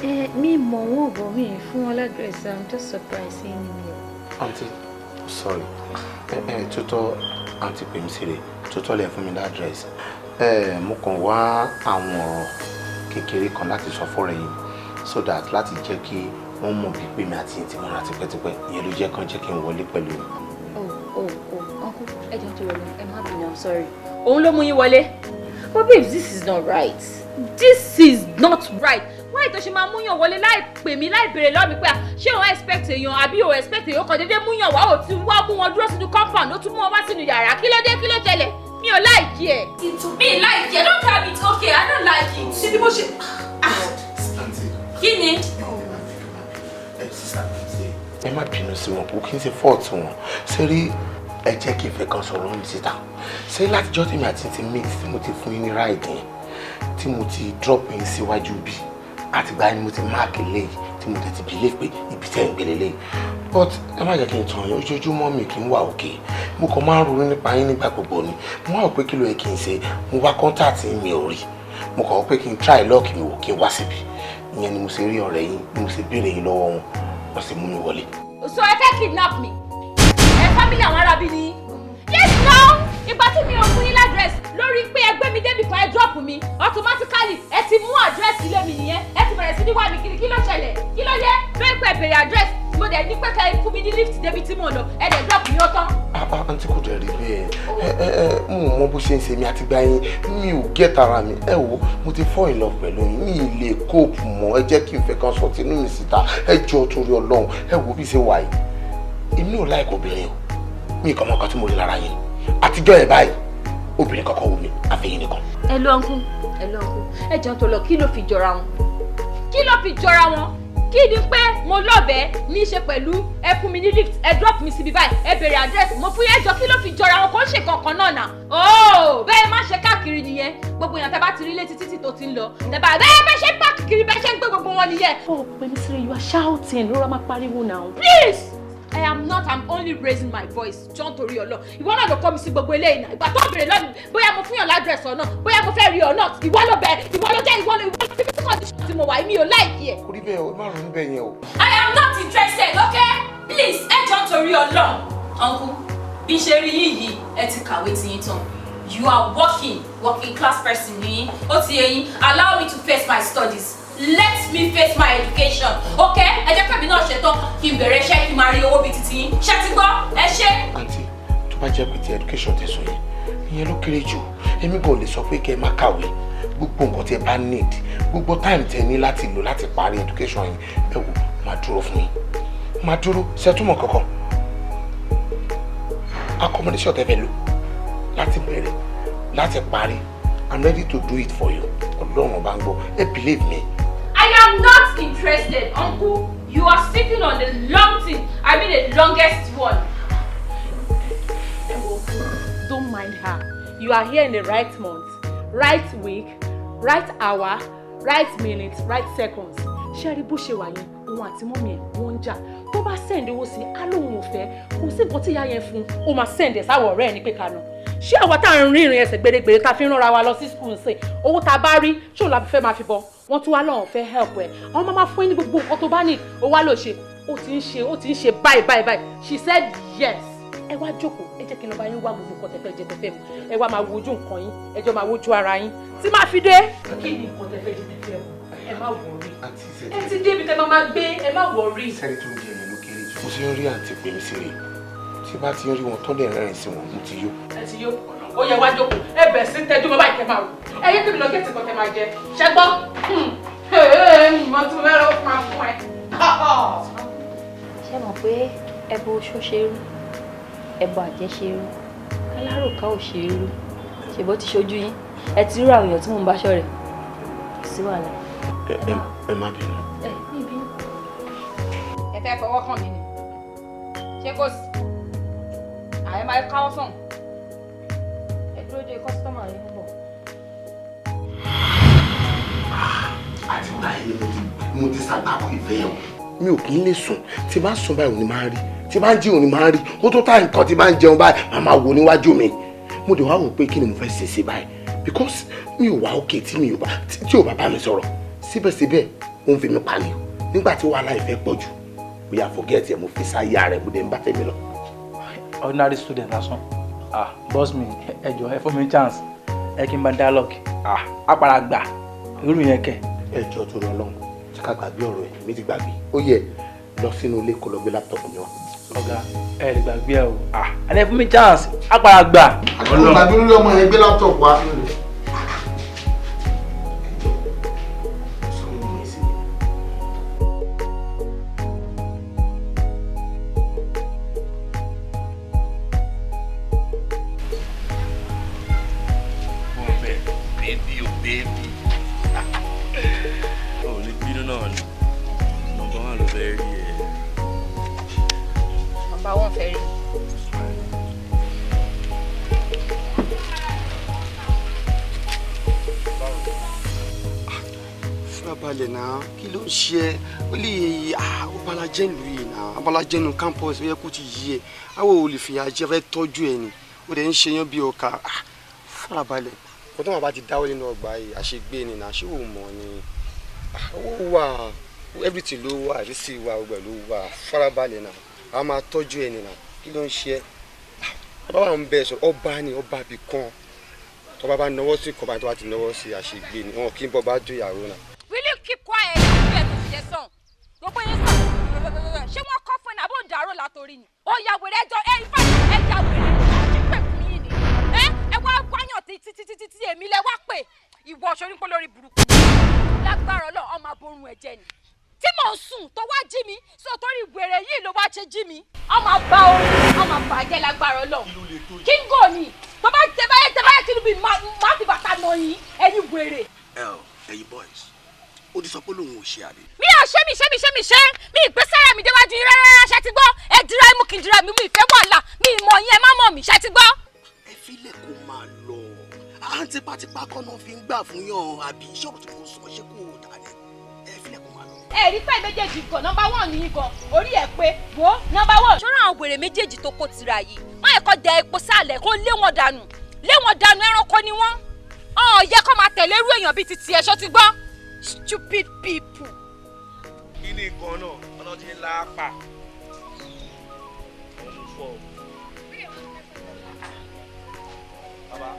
Ẹ mi mọ̀ wọ́n bọ̀, mi fún wọn ládírẹ́sì. I'm just surprised seeing him here. Aunty, sorry. Ẹ ẹ tótọ́, Aunty Pèmísírè, tótọ́ lẹ̀ fún mi ládírẹ́sì. Ẹ mo kàn wá àwọn ọ̀rọ̀ kékeré kan láti sọ fọ́rẹ̀ yìí so that láti jẹ́ kí wọ́n mọ̀ bí pé mi àti yín ti mọ́ra tipẹ́tipẹ́. Ìyẹn ló jẹ́ kán jẹ́ kí n wọlé pẹ̀lú yín. Oh, uncle, ẹ jọ̀ọ́, tó lọ, ẹ má bínú, I'm sorry. Òun ló mú yín wọlé. But babes, this is not right. This is not right. Why tó ṣe máa múyàn wọlé láì pè mí, láì béèrè lọ́wọ́ mi pé ṣé òun expect èèyàn àbí òun expect èèyàn kan déédéé múyàn wá? Ò ti wá mú wọn dúró sínú compound, ó tún mú wọn wá sínú yàrá. Kí ló dé? Kí ló ṣẹlẹ̀? Mi ò like ẹ̀. Mi ì like ẹ̀. Don't tell me it's okay. I don't like it. Ṣé bí mo ṣe. Kí ni? Ẹ má bínú sí wọn, kò kí n ṣe fault wọn. Ṣé rí, ẹ jẹ́ kí n fẹ́ kan sọ̀rọ̀ mi síta. Ṣé látijọ́ tèmi àti ti meet, tí mo ti fún yín ní ride yẹn, tí mo ti drop yín síwájú bí, àtìgbà ni mo ti mark léyìí, tí mo tẹ̀ ti believe pé ibi tẹ́ ń gbélé léyìí. But ẹ má jẹ́ kí n tàn yín, ojoojúmọ́ mi kì í wà òkè, mo kàn máa ń ronú nípa yín nígbà gbogbo ni. Mo wá rò pé kí ló yẹ kí n ṣe. Mo wá contact yín, mi ò rí. Mo kàn wọ́n pé kí n try luck mi wò, kí n wá síbi. Ìyẹn ni mo ṣe rí ọ̀rẹ́ yín, ni mo ṣe béèrè yín lọ́wọ́ wọn, wọ́n sì mú mi wọlé. So ẹ fẹ́ kidnap mi? Ẹ family àwọn arábí ni? Yes now. Ìgbà tí mi ò fún yín ládírẹ́sì lórí pé ẹ gbé mi débi kan, ẹ drop mi, automatically ẹ ti mú àdírẹ́sì ilé mi nìyẹn. Ẹ ti bẹ̀rẹ̀ sí ní wá mi kiri. Kí ló ṣẹlẹ̀? Kí ló dé? Lórí pé ẹ béèrè àdírẹ́sì, mo dẹ̀ ní pé kẹ́ ẹ fún mi ní lift débi tí mò ń lọ, ẹ dẹ̀ drop mi, ó tán. Ah ah, aunty, kò dẹ̀ rí bẹ́ẹ̀. Ẹ ẹ ẹ mo mọ bó ṣe ń ṣe mi àti gba yín, mi ò get ara mi. Ẹ wo, mo ti fall in love pẹ̀lú yín, mi ì lè cope mọ́. Ẹ jẹ́ kí n fẹ́ kan sọ tinú mi síta, ẹ jọ, torí Ọlọ́run. Ẹ wo bí ṣe wà yìí, èmi ò like obìnrin o. Mi kàn mọ nǹkan tí mo rí lára yín àtijọ́ ẹ̀ báyìí, obìnrin kankan wù mí àfẹ́yìn nìkan. Ẹ lọ uncle, ẹ lọ uncle, ẹ jọ̀ọ́ tó lọ. Kí ló fi jọra wọn? Kí ló fi jọra wọn? Kí ni pé mo lọ́bẹ̀ẹ́ ní í ṣe pẹ̀lú ẹ fún mi ní lift, ẹ drop mi síbi báyìí, ẹ béèrè address mo fún yẹn? Jọ, kí ló fi jọra wọn? Kò ń ṣe kankan náà nà. Ooo, bẹ́ẹ̀ má ṣe káàkiri nìyẹn. Gbogbo èèyàn tẹ́ bá ti rí létí títì tó ti ń lọ, tẹ́ bá bẹ́ẹ̀ ṣe páàkì kiri, bẹ́ẹ̀ ṣe ń gbé gbogbo wọn nìyẹn. Oh, Pèmísírè, you are shouting. Rọra máa pariwo now. Please, I am not. I'm only raising my voice. John, torí ọlọ, ìwọ náà ló kọ́ mi sí gbogbo eléyìí náà. Ìgbà tó béèrè lọ́nà bóyá mo fún yàn ládírẹ́sì ọ̀nà, bóyá mo fẹ́ rí or not, ìwọ ló bẹ, ìwọ ló jẹ́, ìwọ ló fi sí condition tí mo wà. Mi ò like ẹ̀. Kò rí bẹ́ẹ̀ o, má ronú bẹ́ẹ̀ yẹn o. I am not interested, okay? Please, ẹ jọ̀ọ́, torí Ọlọ́run. Uncle, bí ṣe rí yín yìí, ẹ ti kàwé tí yín tán. You are working class person ni yín. Ó ti yé yín. Allow me to face my studies. Let me face my education, okay? Ẹ jẹ́ kẹ́mi náà ṣetán kí n bẹ̀rẹ̀ iṣẹ́, kí n máa rí owó bíi titi yín. Ṣé ti gbọ́? Ẹ ṣé. Aunty, tó bá jẹ́ pé ti education tẹ̀sán yẹn, ìyẹn ló kéré jù. Èmi kò lè sọ pé kẹ́ ẹ má kàwé. Gbogbo nǹkan tí ẹ bá need, gbogbo time tẹ ní láti lò láti parí education yín, ẹ wò, máa dúró fún yín, máa dúró. Ṣètúmọ̀ kankan accommodation tẹ fẹ́ lò láti bẹ̀rẹ̀ láti parí, I'm ready to do it for you. Ọlọ́run ọba ń gbọ́, ẹ believe me. I am not interested, uncle. You are sitting on the long thing. I mean the longest one. Don't mind her. You are here in the right month, right week, right hour, right minute, right seconds. Ṣé rí bó ṣe wà yẹn, òun àti mummy ẹ̀ wọ́n ń jà. Tó bá send owó sí, á lóun ò fẹ́. Kò sí nǹkan tí ìyá yẹn fún un, ó máa send ẹ̀ sáwọ̀ ọ̀rẹ́ ẹ̀ ní pé kánú. Ṣé àwa tá à ń rìnrìn ẹsẹ̀ gbèrègbèrè tá a fi ń ránra wa lọ sí school nsìn, owó tá a bá rí, ṣé òun la fi fẹ́ máa fi bọ́? Wọ́n tún wá lọ́wọ́ fẹ́ help ẹ̀. Àwọn máa fún ẹ ní gbogbo nǹkan tó bá ní, ó wá lò ṣe. Ó ti ń ṣe, ó ti ń ṣe báyìí báyìí báyìí. She said yes. Ẹ wá jókòó, ẹ jẹ́ kí n lọ bá yín wá gbogbo nǹkan tẹ́fẹ́ jẹ tẹ́fẹ́ mu. Ẹ wá máa wojú nǹkan yín, ẹ jọ máa wojú ara yín. Tí máa fi dé. Kí ni nǹkan tẹ́fẹ́ jẹ tẹ́fẹ́ mu? Ẹ má worry. Ẹ ti débi tẹ́ máa gbé, ẹ má worry. Sẹ́ni tó ń jẹ yẹn ló kéré jù. Mo ti ń rí àǹtí pè mí sí rè. Tí bá ti ń rí wọn tán dẹ̀ rẹ́rìn sí wọn, mo ti yó. Ẹ ti yó. Ó yẹ wá jókòó, ẹ bẹ̀ sí tẹ́jú mọ́ báyìí kẹ́ máa wò. Ẹ yé kí mi lọ gẹ́tì kan tẹ́ máa jẹ. Ṣẹ gbọ́? Mo tún fẹ́ lọ máa fún ẹ. Ṣé mọ̀ pé ẹbọ oṣó ṣe rú, ẹbọ àjẹ́ ṣe rú, aláròká ò ṣe rú, ṣèbó ti ṣojú yín, ẹ ti rú àwọn èèyàn tí mò ń bá ṣọ̀rẹ́, kò sí wàhálà. Ẹ má bínú. Ẹ ní ìbínú. Ẹ fẹ́ fọwọ́ kàn mí ni, ṣé kò sí? Àyè máa káwọ́ sàn. Ẹ dúró de kọ́sítọ́mà yín ń bọ̀. Àti báyìí ni mo ti ṣàgbákò ìfẹ́ yẹn. Mi ò kí ń lè sùn, tí bá sùn báyìí òun ni máa ń rí, tí bá ń jí òun ni máa ń rí, ó tó tá nǹkan tí bá ń jẹun báyìí màá máa wò níwájú mi. Mo dẹ̀ wá wò pé kí ni mo fẹ́ ṣe sí báyìí because mi ò wá òkè tí mi ò bá tí ò bá bá mi sọ̀rọ̀ síbẹ̀síbẹ̀ ó ń fi mi pa ni nígbà tí wàhálà ìfẹ́ pọ̀ jù bóyá forget ẹ̀ mo fi sáyà rẹ̀ mo dẹ̀ ń bá tẹ̀mí lọ. Ordinary student lásán, ah boss mi, ẹ jọ̀ọ́ ẹ fún mi chance, ẹ kí n bá dialogue, ah apara gbà irú yẹn kẹ. Ẹ jọ̀ọ́ tó lọ lọ́hùn tí ká gbàgbé ọ̀rọ̀ ẹ̀ mi ti gbàgbé ó yẹ lọ sínú ilé kó lọ gbé laptop mi wá. Ọ̀gá ẹ lè gbàgbé ẹ o, ah ẹ fún mi chance apara gbà. Àti gbàgbé lórí ọmọ yẹn gbé laptop wá. Baby, oh baby. Oh, ní bínú náà ni. Number one ló fẹ́ rí ẹ. Number one fẹ́ rí. Fúrabalẹ̀ náà, kí ló ń ṣe ẹ́? Ó lè abalajẹ́ ìlú yìí náà, abalajẹ́ nu campus ó yẹ kó ti yí ẹ. Àwọn ò lè fìyà jẹ fẹ́ tọ́jú ẹ ni. Ó dẹ̀ ń ṣe yán bí ọkà. Fúrabalẹ̀. Kò tó wọn bá ti dáwọ́ nínú ọgbà yìí, àṣegbé ni náà, ṣé o mọ̀ ni? Owó wà, everything ló wà, àrísí wà, ọgbà ló wà, farabalẹ̀ náà, a máa tọ́jú ẹ nìyà, kí ló ń ṣe ẹ́? Bàbá wa ń bẹ sọ̀rọ̀, ọba ni ọba bì kan, tọ́ba bá náwó sí kọ́ba tó bá ti náwó sí àṣegbé ni, wọn kì í bọ́ bá jó ìyàwó náà. Will you keep quiet? Bẹ́ẹ̀ tó fi yẹ sàn, gbogbo yẹn sàn, ṣé wọ́n kọ́ fún ẹ àbó ìdárò látòrí ni? Ó ya wèrè ẹjọ́ ẹ ifá ẹ ya wèrè àti pè fún yín ni. Ẹ wá wáyàn títí títí tí èmi lẹ wá pè ìwọ ṣorí pé lórí burúkú lágbára Ọlọ́run ọmọ aborun ẹ̀jẹ̀ ni tí mò ń sùn tó wá jí mi sọ torí wèrè yìí ló wá ṣe jí mi ọmọ àbá orin ọmọ àbàjẹ́ lágbára Ọlọ́run kíngò ni tó bá tẹ báyẹ kí níbi má fi bàtà nà yín ẹ̀yin wèrè. Ẹ ọ ẹ̀yin boys, ó ti sọ pé lòun ò ṣe àbí. Mi ò ṣe mi ṣe mi ṣe mi ṣe mi ìgbésẹ̀ mi déwájú yín rárá ṣe ti gbọ́ ẹ dira imú kì í dira mi mú ìfẹ́ wàhálà mi ìmọ̀ yín ẹ má mọ̀ mi ṣe ti gbọ́. Ẹ filẹ̀ kó máa lọ, à ń tipátipá kọ́ náà fi ń gbà fún yàn àbí ṣọ́ọ̀bù tí mo sọ ṣé kò dà ní ẹ filẹ̀ kó máa lọ. Ẹ rí pé méjèèjì gan nọ́mbà one ní gan orí ẹ pé wo nọ́mbà one. Ṣọ́ra àwọn wèrè méjèèjì tó kó tira yìí má yẹ kó dẹ epo sálẹ̀ kó lé wọn dànù ẹranko ni wọ́n ọ̀ yẹ kó máa tẹ̀lé irú èèyàn bíi ti tiẹ̀ ṣó ti gbọ́ stupid people. Kí ni nǹkan náà ọlọ́tí ńlá pa òun fọ́ ọ. Baba.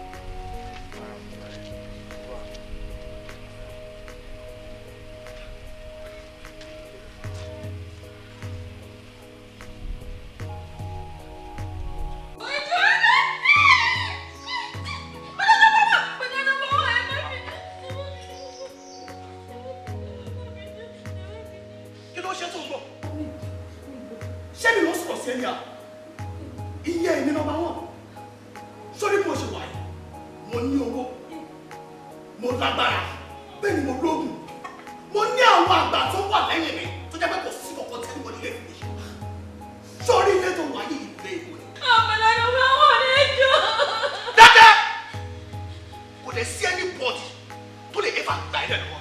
Kí ló ṣe tó ń bọ̀? Ṣé mi ló sọ̀rọ̀ sí ẹni à? Iye èmi nọ́mbà wọn. Sórí bí mo ṣe wà yìí, mo ní owó, mo lágbára, bẹ́ẹ̀ ni mo lóògùn. Mo ní àwọn àgbà tó wà lẹ́yìn mi tó jẹ́ pé kò sí kọ̀ọ̀kan tí mo lè fi ṣe. Sórí ilé tó wà yìí ilé ìwé. Dákẹ́! Kò dẹ̀ sí anybody tó lè ever gbà ẹ́ lọ́wọ́.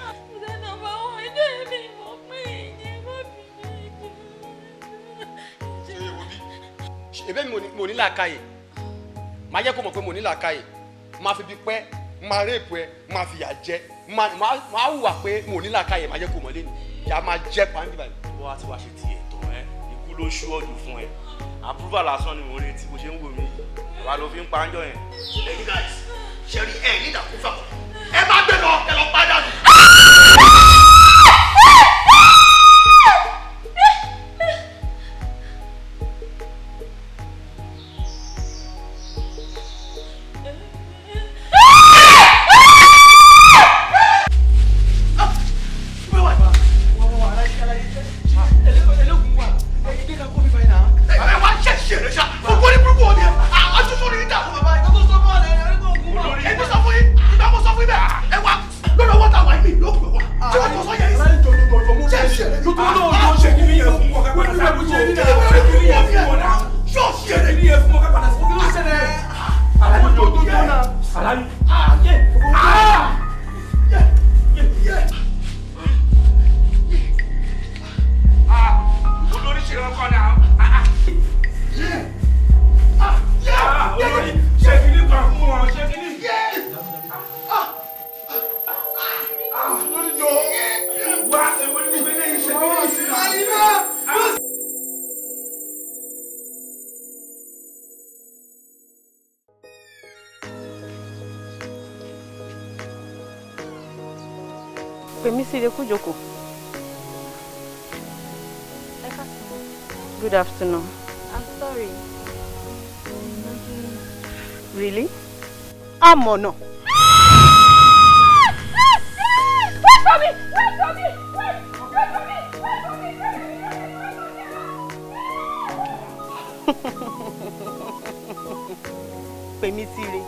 Ebe mo ní làákàyè, máa jẹ́ kó mọ̀ pé mo ní làákàyè, máa fi bí pẹ́, máa réèpù ẹ, máa fìyà jẹ, máa hùwà pé mo ní làákàyè, máa jẹ́ kó mọ̀ lẹ́nu, ìyá máa jẹ́ pàǹdì báyìí. Bó wá ti wá ṣe tiẹ̀ tán ẹ́, ikú ló ṣú ọ̀dùn fún ẹ. Approval lásán ni mo retí bó ṣe ń wò mí yìí. Àwa ló fi ń pa áńjọ yẹn. Ẹ̀yin guys, ṣe rí ẹ̀ ní ìdàkúfà. Ẹ má gbé lọ, ẹ lọ pàdánù. Pèmí sí ilé kújòkó. Good afternoon. I'm sorry. Really? Amọ̀nà. Wait for me! Wait for me! Wait! Wait for me! Wait for me! Pèmí sí ire.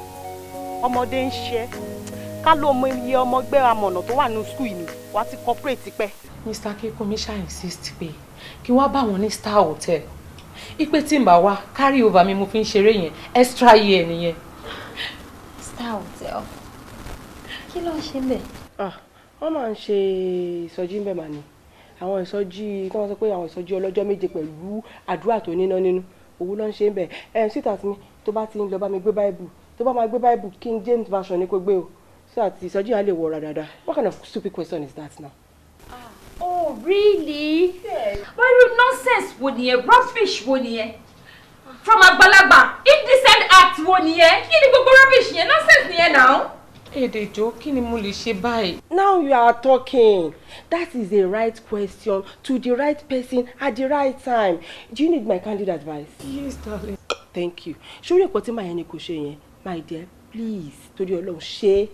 Ọmọdé ń ṣe é. Ká ló mọ iye ọmọ ẹgbẹ́ amọ̀nà tó wà ní skul yìí wà á ti cooperate pẹ́. Mr. Akinkunmi ṣá insist pé kí wọ́n bá wọn ní Star Hotel. Ipe tí n bá wá carry over mi mo fi ń ṣeré yẹn extra year nìyẹn. Star Hotel. Kí ló ń ṣe ń bẹ̀? Wọ́n máa ń ṣe ìsọjí ń bẹ̀ mà ní. Àwọn ìsọjí kí wọ́n sọ pé àwọn ìsọjí ọlọ́jọ́ méje pẹ̀lú àdúrà tó níná nínú owó ló ń ṣe ń bẹ̀. Ẹ síta tí mi tó bá ti ń lọ bá mi gbé báìbù tó bá máa gbé báìbù King James version ni kò gbé o. So that ìsọjí yẹn lè wọra dáadáa. What kind of stupid question is that now? Oh, really? Yes. But irú nonsense wo nìyẹn? Rubbish wo nìyẹn? From àgbàlagbà, indecent act wo nìyẹn? Kí ni gbogbo rubbish yẹn? Nonsense nìyẹn now. Èdè ìjọ, kí ni mo lè ṣe báyìí? Now you are talking. That is the right question to the right person at the right time. Do you need my candid advice? Yes, darling. Thank you. Ṣé orí ẹ̀kọ́ tí màá yẹn ni kò ṣe yẹn? My dear, please, torí Ọlọ́run ṣe é.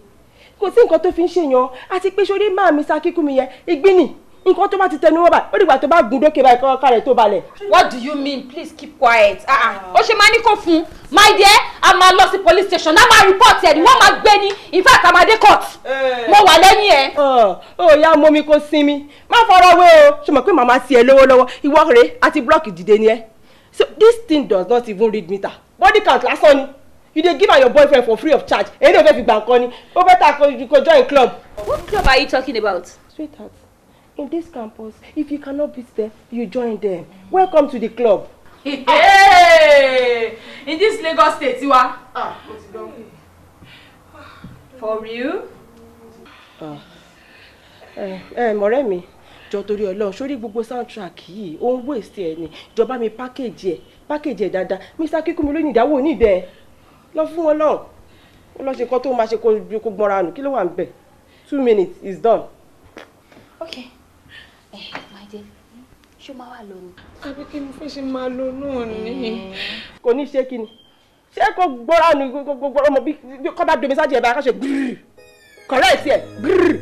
Kò sí nǹkan tó fi ń ṣèyàn àti pé sórí máa mi Sakíkúnmi yẹn ìgbín ni nǹkan tó bá ti tẹnu wọn báyìí ó dìgbà tó bá gùn dókè báyìí kọ́ rẹ̀ tó balẹ̀. What do you mean? Please keep quiet. Ó ṣe máa ní kó fún un. My dear, a máa lọ sí police station, a máa report ẹ̀ ni wọ́n máa gbé ní. In fact, a máa dé court. Mo wà lẹ́yìn ẹ̀. Ó yá mọ́ mi kó sinmi. Má fọ̀rọ̀ wé o. Ṣé mo pé màmá sí ẹ lọ́wọ́lọ́wọ́? Ìwọ rèé àti blọọkì dìde ni ẹ. So this thing does not even read meter. Body count lásán ni. You dey give am your boyfriend for free of charge. Èyí ló fẹ́ fi gbà nǹkan ni. Ó better kó join club. What club are you talking about? Sweetheart, in this campus, if you cannot beat them, you join them. Welcome to the club. Hey! In this Lagos state, tiwa. Ah, for real? Ọ̀rẹ́ mi, jọ̀ọ́ torí Ọlọ́run, sórí gbogbo soundtrack yìí, ó ń waste ẹ̀ ni. Jọba mi package ẹ̀ dáadáa. Mr. Akínkúnmi ló ní ìdáwó ní ìdẹ. Lọ fún wọn náà. Ó lọ ṣe nǹkan tó máa ṣe kó gbọ́nra nù. Kí ló wà ń bẹ̀? 2 minutes is done. Okay. My dear, ṣó máa wà lónìí? Àbí kí ni fẹ́ ṣe máa lo náà ni? Kò ní ṣe kí ni. Ṣé kò gbọ́ra nù gbogbo ọmọ bí kọ́ bá domi sáájú ẹ̀ bá ká ṣe gbìrì. Correct ẹ̀ gbìrì.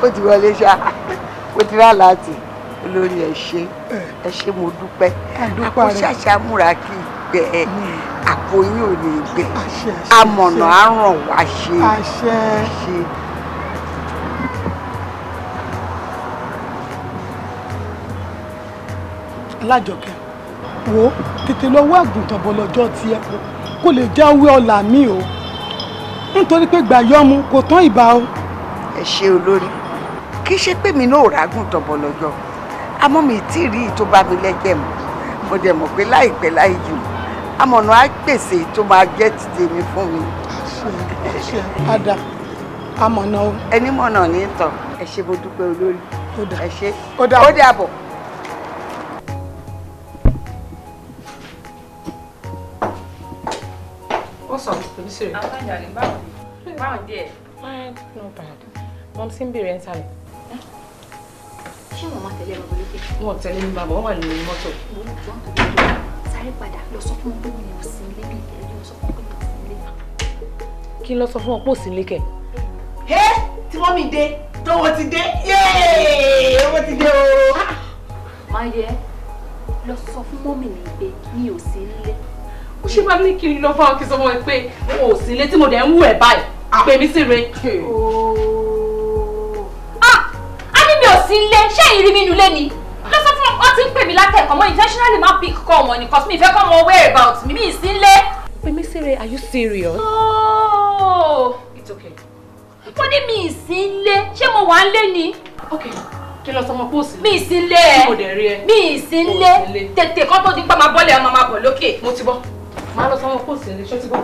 Ó ti wọlé ṣá, ó ti rà láti olórí. Ẹ ṣé, ẹ ṣé, mo dúpẹ́. Àpò ṣàṣà múra kí gbẹ, àpò yín ò ní gbẹ, amọ̀nà á ràn wá ṣe. Ṣe. Alájọkẹ́, Wo tètè lọ wá àgùntàn bọ̀ lọ́jọ́ tiẹ̀ kó lè jáwé ọ̀la mi o, nítorí pé gbàyọ́mu kò tán ìbá o. Ẹ ṣe olórí, kì í ṣe pé mi náà ò rágùntàn bọ̀ lọ́jọ́, àmọ́ mi tí ì rí tó bá mi lẹ́jẹ̀ mọ́. Mo dẹ̀ mọ̀ pé láìpẹ́ láì jìnnà amọ̀nà á pèsè tó máa jẹ́ ti tèmi fún mi. Ṣe ada amọ̀nà o. Ẹni mọ̀nà ní tàn. Ẹ ṣe, mo dúpẹ́ olórí. Ẹ ṣe, ó dàbọ̀. What's up, Baby? I'm fine, darling. Báwo ni? Báwo díẹ̀? Fine, no bad. Mom sì ń bèrè ẹ̀ sálẹ̀. Ṣé wọn máa tẹ̀lé ẹ̀rọ lókè? Wọn ò tẹ̀lé mi bàbá, wọ́n wà nínú mọ́tò. Mo ń jọ́ nítorí ọjọ́ sáré padà lọ sọ fún wọn pé mi ò sí ilé, bí ìtẹ̀lé lọ sọ fún wọn pé mi ò sí ilé. Kí n lọ sọ fún wọn pé ò sí ilé kẹ̀? Ẹ tí wọ́n mi dé, tówó ti dé, yéé, owó ti dé o. Máa yẹ lọ sọ fún mọ́mì mi pé mi ò sí ilé. Ó ṣe máa ní kí n lọ fáwọn kí n sọ fún wọn pé o ò sí ilé tí mo dẹ̀ ń wù ẹ̀ báyìí. Pè mí sí re. A ní mi ò sí ilé, ṣé ìrí mi nulẹ̀ ni? Lọ sọ fún wọn, ti ń pè mí látẹ̀kọ́ mọ́ intentionally má pick call wọn ni cause mi fẹ́ kọ́ mọ where about mi, mi ì sí ilé. Pè mí sí re, are you serious? Oh. It's okay. Mo ní mi ì sí ilé, ṣé mo wà ń lé ni? Okay, kí lọ sọ ọmọ pósí. Mi ì sí ilé ẹ. Mo dẹ̀ rí ẹ. Mi ì sí ilé. Tètè kọ́ tó di pa máa bọ́lẹ̀ ọmọ máa bọ̀ lókè. Mo ti bọ́. Màá lọ sọ ọmọ pósí ilé, ṣó ti bọ́?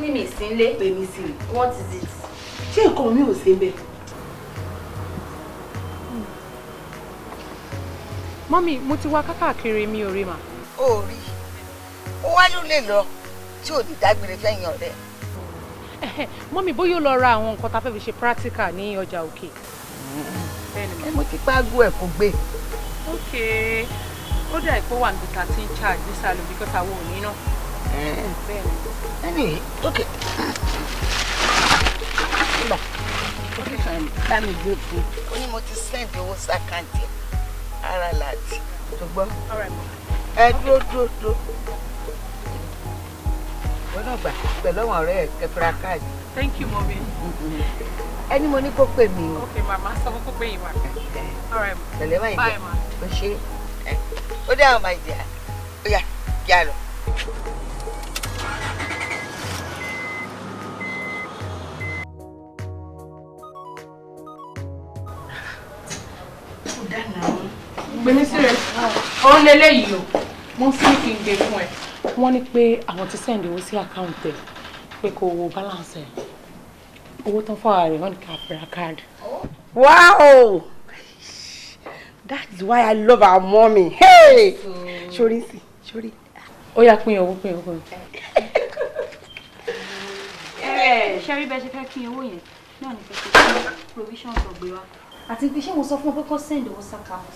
Ní mi ì sí ilé. Pè mí sí re. What is it? Ṣé nǹkan mi ò sí ń bẹ̀? Mọ́mí, mo ti wá kákàkiri mi ò rí mà. Ó rí, ó wá ló lè lọ tí ò ní dágbére fẹ́yìn ọ̀rẹ́. Mọ́mí, bóyá ó lọ ra àwọn nǹkan tá a fẹ́ fi ṣe practical ní ọjà òkè. Mo ti pàgọ́ ẹ̀ kò gbé. Ok, ó dà ìpó wà níbi tá a ti ń charge nísàlẹ̀ because àwọn ò ní náà. Anyway, okay. Bá mi gbé fún. Ó ní mo ti send owó sàkáǹtì ara láti. Ṣùgbọ́n ẹ dúró dúró dúró. Wọ́n náà gbà pẹ̀lú àwọn ọ̀rẹ́ ẹ̀ kẹfìrà káàdì. Thank you, mommy. Ẹni mo ní kó pè mí o. Ok, màmá sọ fún kó pè yín wá. All right. Pẹ̀lẹ́ máa Bye, ma. Ó ṣe é. Ó dá àwọn máa jẹ́ ó yá já lọ. Gbèmí sí rẹ̀, òun leléyìí o, mo sì ní kí n gbé fún ẹ. Wọ́n ní pé àwọn ti send owó sí àkáǹtì ẹ̀ pé kó wo balance ẹ̀. Owó tán fún ara rẹ̀ wọ́n ní ká fi ra káàdì. Wow! That's why I love our mommy. Hey! Sori sí, sori. Ó yá pín owó, pín owó, pín owó. Ṣé rí bẹ́ẹ̀ ṣe fẹ́ pín owó yẹn náà ní fẹ́ ṣe pín provision tó gbé wá. Àti pé ṣé mo sọ fún ọ pé kó send owó s'account.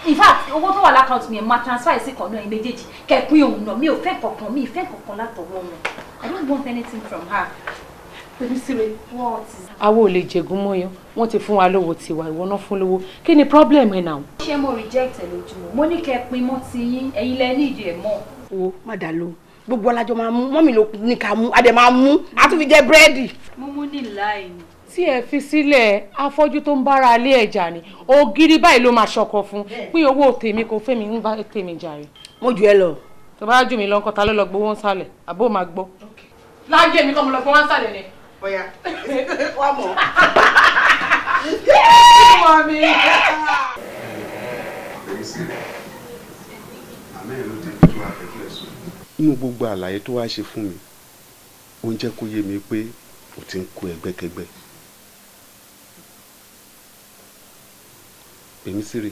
In fact, owó tó wà lákàntì mi ẹ̀ máa transfer sí kan náà ẹ̀ méjèèjì kẹ̀pín òun náà, mi ò fẹ́ kankan, mi ì fẹ́ kankan látọwọ́ wọn. I don't want anything from her. Pèmí síre. What is. Àwa ò lè jẹ̀gún mọ́yán, wọ́n ti fún wa lówó tiwa, ìwọ náà fún lówó. Kí ni problem ẹ̀ náà? Ṣé mo reject ẹ lójúmọ́? Mo ní kẹ́ pin mọ́ ti yín, ẹ̀yin lẹ ní ìdí ẹ̀ mọ́. Wo má dà lóhùn, gbogbo alájọ máa mú, mọ́mì ló ní ká mú, a dẹ̀ máa mú, a tún fi jẹ búrẹ́dì. Mo mú ní láì ní. Tí ẹ fi sílẹ̀, afọ́jú tó ń bára alé ẹ̀jà ni, ògiri báyìí ló máa ṣọkọ fún. Pín owó tèmi kò fẹ́mi ń bá tèmi jàre. Mo jù ẹ lọ. Tó bá jù mí lọ ńkọ́, ta ló lọ gbowó ń sálẹ̀? Àbó máa gbọ́. Láyé mi kọ́ mo lọ gbowó ń sálẹ̀ ni. Bóyá wà mọ̀. Mọ́mí. Inú gbogbo àlàyé tó wá ṣe fún mi, ó ń jẹ́ kó yé mi pé o ti ń kó ẹgbẹ́kẹgbẹ́. Èmi sì rè,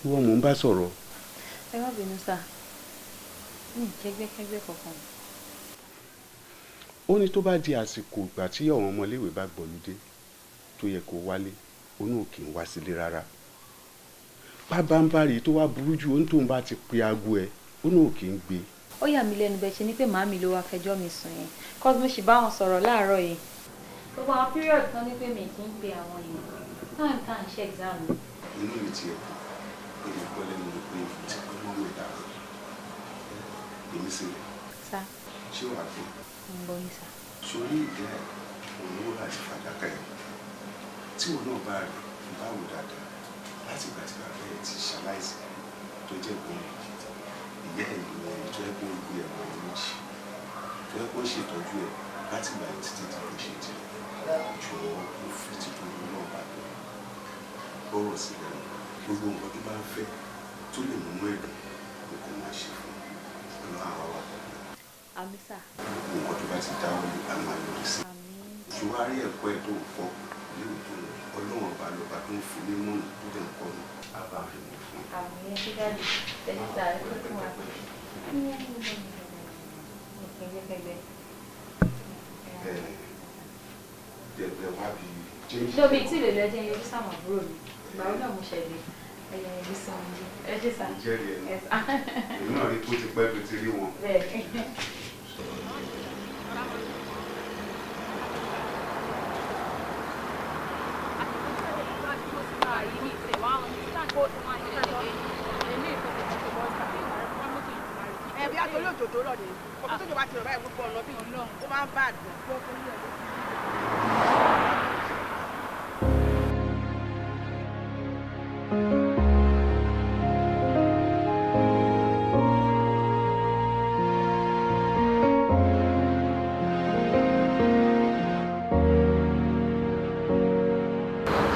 ìwọ mò ń bá sọ̀rọ̀. Ẹ má bínú sá, mi ì kẹ́gbẹ́kẹ́gbẹ́ kankan. Ó ní tó bá di àsìkò ìgbà tí àwọn ọmọléèwé bá gbọ̀lúdé tó yẹ kó wálé, ó ní òkè ń wá sílé rárá. Pábánbárì tó wá burú jù, ó ní tóun bá ti pe aago ẹ, ó ní òkè ń gbé. Ó yà mí lẹ́nu bẹ́ẹ̀ ṣe ni pé màámi ló wá fẹjọ́ mi sùn yẹn, cause mo sì bá wọn sọ̀rọ̀ láàárọ̀ yìí. Gbogbo àwọn period tán ní pé mi kì í pe àwọn èèyàn time tá à ń ṣe exam mi. Inú mi ti ẹ̀ pé mo gbọ́ lẹ́nu mi pé ti pé mọ́mí ìdára. Èmi sì rẹ̀. Sá. Ṣé wàá gbọ́? Mo ń gbọ́ yín sá. Sórí ìyá ẹ̀ òun wúrà àti fàdákà ẹ̀ tí òun náà bá rí Báwo dáadáa láti ìgbà tí bàbá ẹ̀ ti ṣaláìsí tó jẹ́ pé ìyá ẹ̀ ní ẹni tó yẹ kó gbé ẹ̀wọ̀n àwọn méjì tó yẹ kó ṣètọ́jú ẹ̀ láti ìgbà yẹn títí di bó ṣe di. Jọ̀ọ́, mo fi títóbi náà bá bẹ̀ bọ́rọ̀ sílẹ̀, gbogbo nǹkan tó bá ń fẹ́ tó lè múnú ẹ̀dùn ni kò máa ṣe fún un. Ọlọ́run àwa wà pẹ̀lú. Àmín sà. Gbogbo nǹkan tó bá ti dáwọ́ lé a máa yọrí sí. Ṣùwárí ẹ̀kọ́ ẹ̀ tó ń kọ́ léwu tó ń Ọlọ́run ọba lọ́ba tó ń fi ní mọ̀nà tó dẹ̀ ń kọ́ mi á bá fi mọ̀ fún un. Àmín, ẹ ṣé daddy, ẹ ṣé sà, ẹ pẹ́ fún wa. Ẹgbẹ́kẹgbẹ́. Ẹ jẹ̀bẹ̀ wá bí change. Lóbi tí ìlè lẹ́jẹ̀ yọjú sáwọn àbúrò mi. Ìgbà wo náà mo ṣẹlẹ̀? Ẹyẹ ẹbí sí wọn. Ẹ ṣé sà. Jẹ́rìí ẹ̀. Ẹ sà. Èmi náà rí tó ti pẹ́ tó ti rí wọn. Bẹ́ẹ̀. Ẹ bí àtòrí òjò tó rọ̀ ni ọkọ̀ tó jọba ti rọ̀ báyìí, gbogbo ọ̀nà bíi ó máa ń bá àdùn.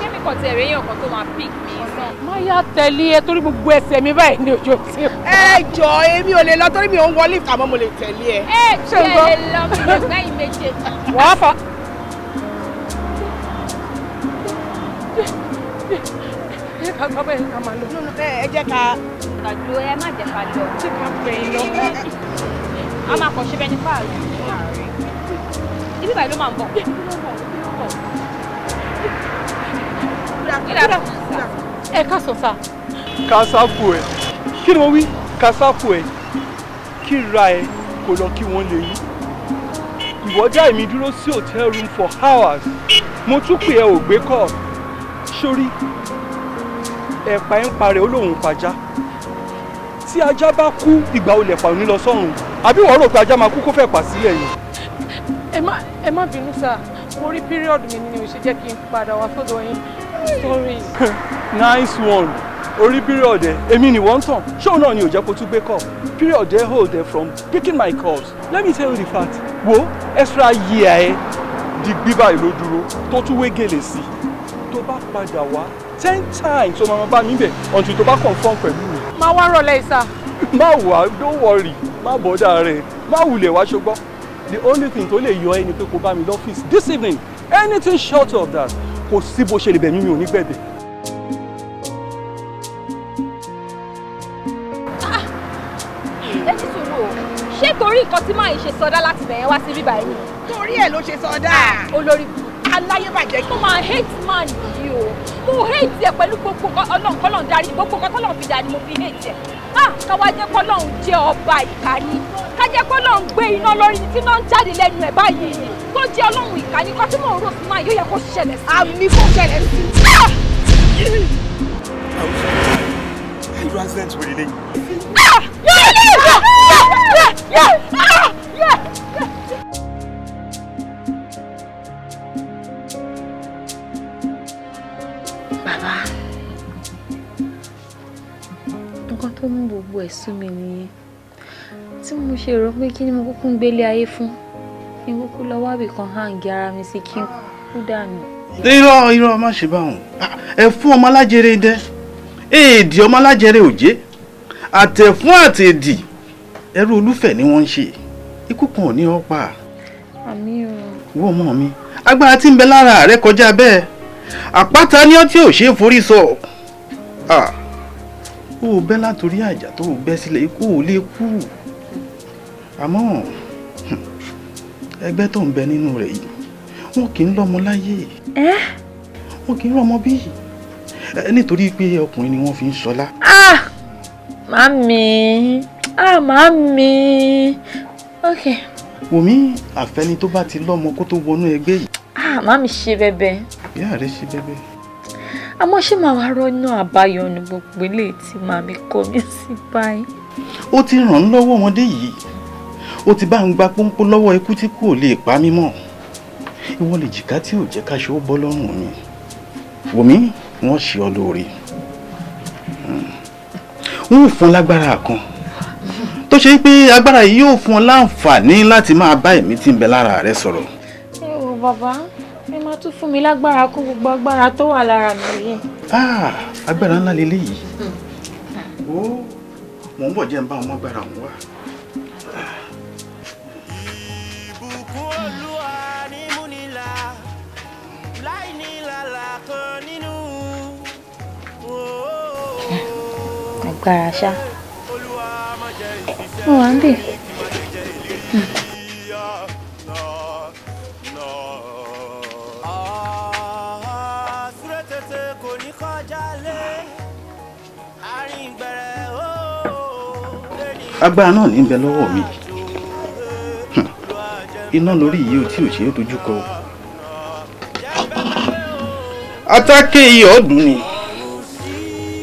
Kémi kàn tiẹ̀ réyàn kan tó máa pick mi sàn. Má yá tẹ̀lé ẹ torí gbogbo ẹsẹ̀ mi báyìí ní ojú tí. Ẹ jọ, èmi ò lè lọ torí mi ò ń wọ lift, àmọ́ mo lè tẹ̀lé ẹ. Ẹ Ṣé ń gbọ́? ṣe lè lọ, mi lè gbẹ́yìn méjèèjì. Wàá fa. Ẹ ká gbọ́ bẹ́ẹ̀, ká máa lọ. No, no, ẹ jẹ́ ká. Kàdó, ẹ má jẹ́ ká lọ. Ṣé ká gbẹ̀yìn lọ? A máa kàn ṣe bẹ́ẹ̀ ní fáàlì. Ibi báyìí ló máa ń bọ̀. Ẹ ká sọ sá. Kásáfù ẹ, kí ni mo wí? Kásáfù ẹ, kí ra ẹ kò lọ kí wọ́n lè yí. Ìwọ dá èmi dúró sí hotel room for hours, mo tún pè ẹ, ò gbé kọ́ sórí. Ẹ̀pà ẹ̀ ń parẹ́, ó lóun pajá. Tí ajá bá kú, ìgbà olè pa òní lọ sọ́run? Àbí wọ́n rò pé ajá máa kú kó fẹ́ pa sílẹ̀ yìí? Ẹ má bínú sá, mo rí period mi ni ò ṣe jẹ́ kí n padà wá sọ́dọ̀ yín. Sorry. Nice one. Orí period ẹ, èmi ni wọ́n ń tàn. Ṣóun náà ni ò jẹ́ kó tún gbé call? Period ẹ hold ẹ from picking my calls. Let me tell you the fact. Wo extra year ẹ di gbígbà ìlú dúró tó tún wé gèlè sí. Tó bá padà wá 10 times, ó máa bá mi bẹ̀ until tó bá confirm pẹ̀lú mi. Máa wá rọ̀lẹ́ ìsà. Má wà, don't worry, má bother rẹ, má wulẹ̀ wá, ṣùgbọ́n the only thing tó lè yọ ẹ́ ni pé kó bá mi lọ́fíìsì this evening. Anything short of that, kò sí bó ṣe lè bẹ̀ mí, mi ò ní gbẹ̀bẹ̀. Ẹ ti sùúrù o, ṣé torí nǹkan tí máa ń ṣe sọdá láti bẹ̀yẹn wá sí bíbá yìí? Torí ẹ̀ ló ṣe sọdá. Olórí aláyébàjẹ́. Mo máa hate man yìí o, mo hate ẹ pẹ̀lú gbogbo nǹkan. Ọlọ́run kọ́lọ́run darí, gbogbo nǹkan tọ́lọ́run fi dà ni mo fi hate ẹ. Ah, káwá jẹ́ kọ́lọ́run jẹ́ ọba ìkà ni, ká jẹ́ kọ́lọ́run gbé iná lórí tí iná ń jáde lẹ́nu ẹ̀ báyìí ni, tó jẹ́ ọlọ́run ìkà ni. Kọ́ tí mò ń rò sí máa yóò yẹ kó ṣẹlẹ̀ sí. Àmì, kó ṣẹlẹ̀ sí. Irú accident wo lélẹ́yìí? Ah! Yeah! Yeah! Yeah! Ah! Yeah! Bàbá, nǹkan tó mú gbogbo ẹ̀ sú mi nìyẹn tí mo ṣe rò pé kí ni mo kúkú ń gbélé ayé fún, kí n kúkú lọ wábì kan hàǹgì ara mi sí, kí n kú dànù. Irọ́, irọ́, má ṣe báwọn. Ẹ fún ọmọ alájẹrẹ dẹ, èdè ọmọ alájẹrẹ òjé, àtẹ̀fún àtẹ̀dì, ẹrú olúfẹ̀ ni wọ́n ń ṣe. Ikú kan ò ní ọ́ pa. Àmín o. Wọ́n mọ̀ mi, agbára tí ń bẹ lára rẹ kọjá bẹ́ẹ̀. Àpáta ní ọ́ tí ò ṣe é forí sọ. Ah, ó bẹ́ látòrí àjà tó bẹ́ sílẹ̀, ikú ò lè kú. Àmọ́ ẹgbẹ́ tó ń bẹ nínú rẹ̀ yìí, wọn kì í lọ́mọ láyé, wọn kì í rọ́mọ bí, nítorí pé ọkùnrin ni wọ́n fi ń ṣọlá. Ah, màmí, ah, màmí, ok. Wòmí, àfẹni tó bá ti lọ́mọ kó tó wọnú ẹgbẹ́ yìí. Ah, màmí, ṣe bẹbẹ. Ìyá rẹ ṣe bẹbẹ. Àmọ́ ṣé màá wá rọ́nà àbáyọ ní gbogbo eléyìí tí màmí kọ mí sí báyìí? Ó ti ràn án lọ́wọ́ ọmọdé yìí, ó ti bá ń gba pọ́npọ́n lọ́wọ́ ikú tí kò lè pa mí mọ́. Ìwọ lè jìká tí ò jẹ́ káṣọ ó bọ́ lọ́rùn mi. Wòmí, Wọ́n ṣe ọ lóore. Wọ́n ò fún lágbára kan tó ṣe pé agbára yìí yóò fún ọ láǹfààní láti máa bá ẹ̀mí tí ń bẹ lára rẹ sọ̀rọ̀. Ẹ wo bàbá, ẹ máa tún fún mi lágbára kún gbogbo agbára tó wà lára mi yìí. Agbára ńlá leléyìí. Ó mò ń bọ̀, jẹ́ ń bá ọmọ agbára òun wá. Ìbùkún Olúwa ní múnilà láì ní làlà kan nínú. Agbára ṣá. Mo wà ń bì. Súré tètè kò ní kọjá lé àrìngbẹ̀rẹ̀ ó. Agbára náà ní ń bẹ lọ́wọ́ mi. Iná lórí yìí ò tí ò ṣe é dojú kọ. Atáké iyọ̀ ọdún ni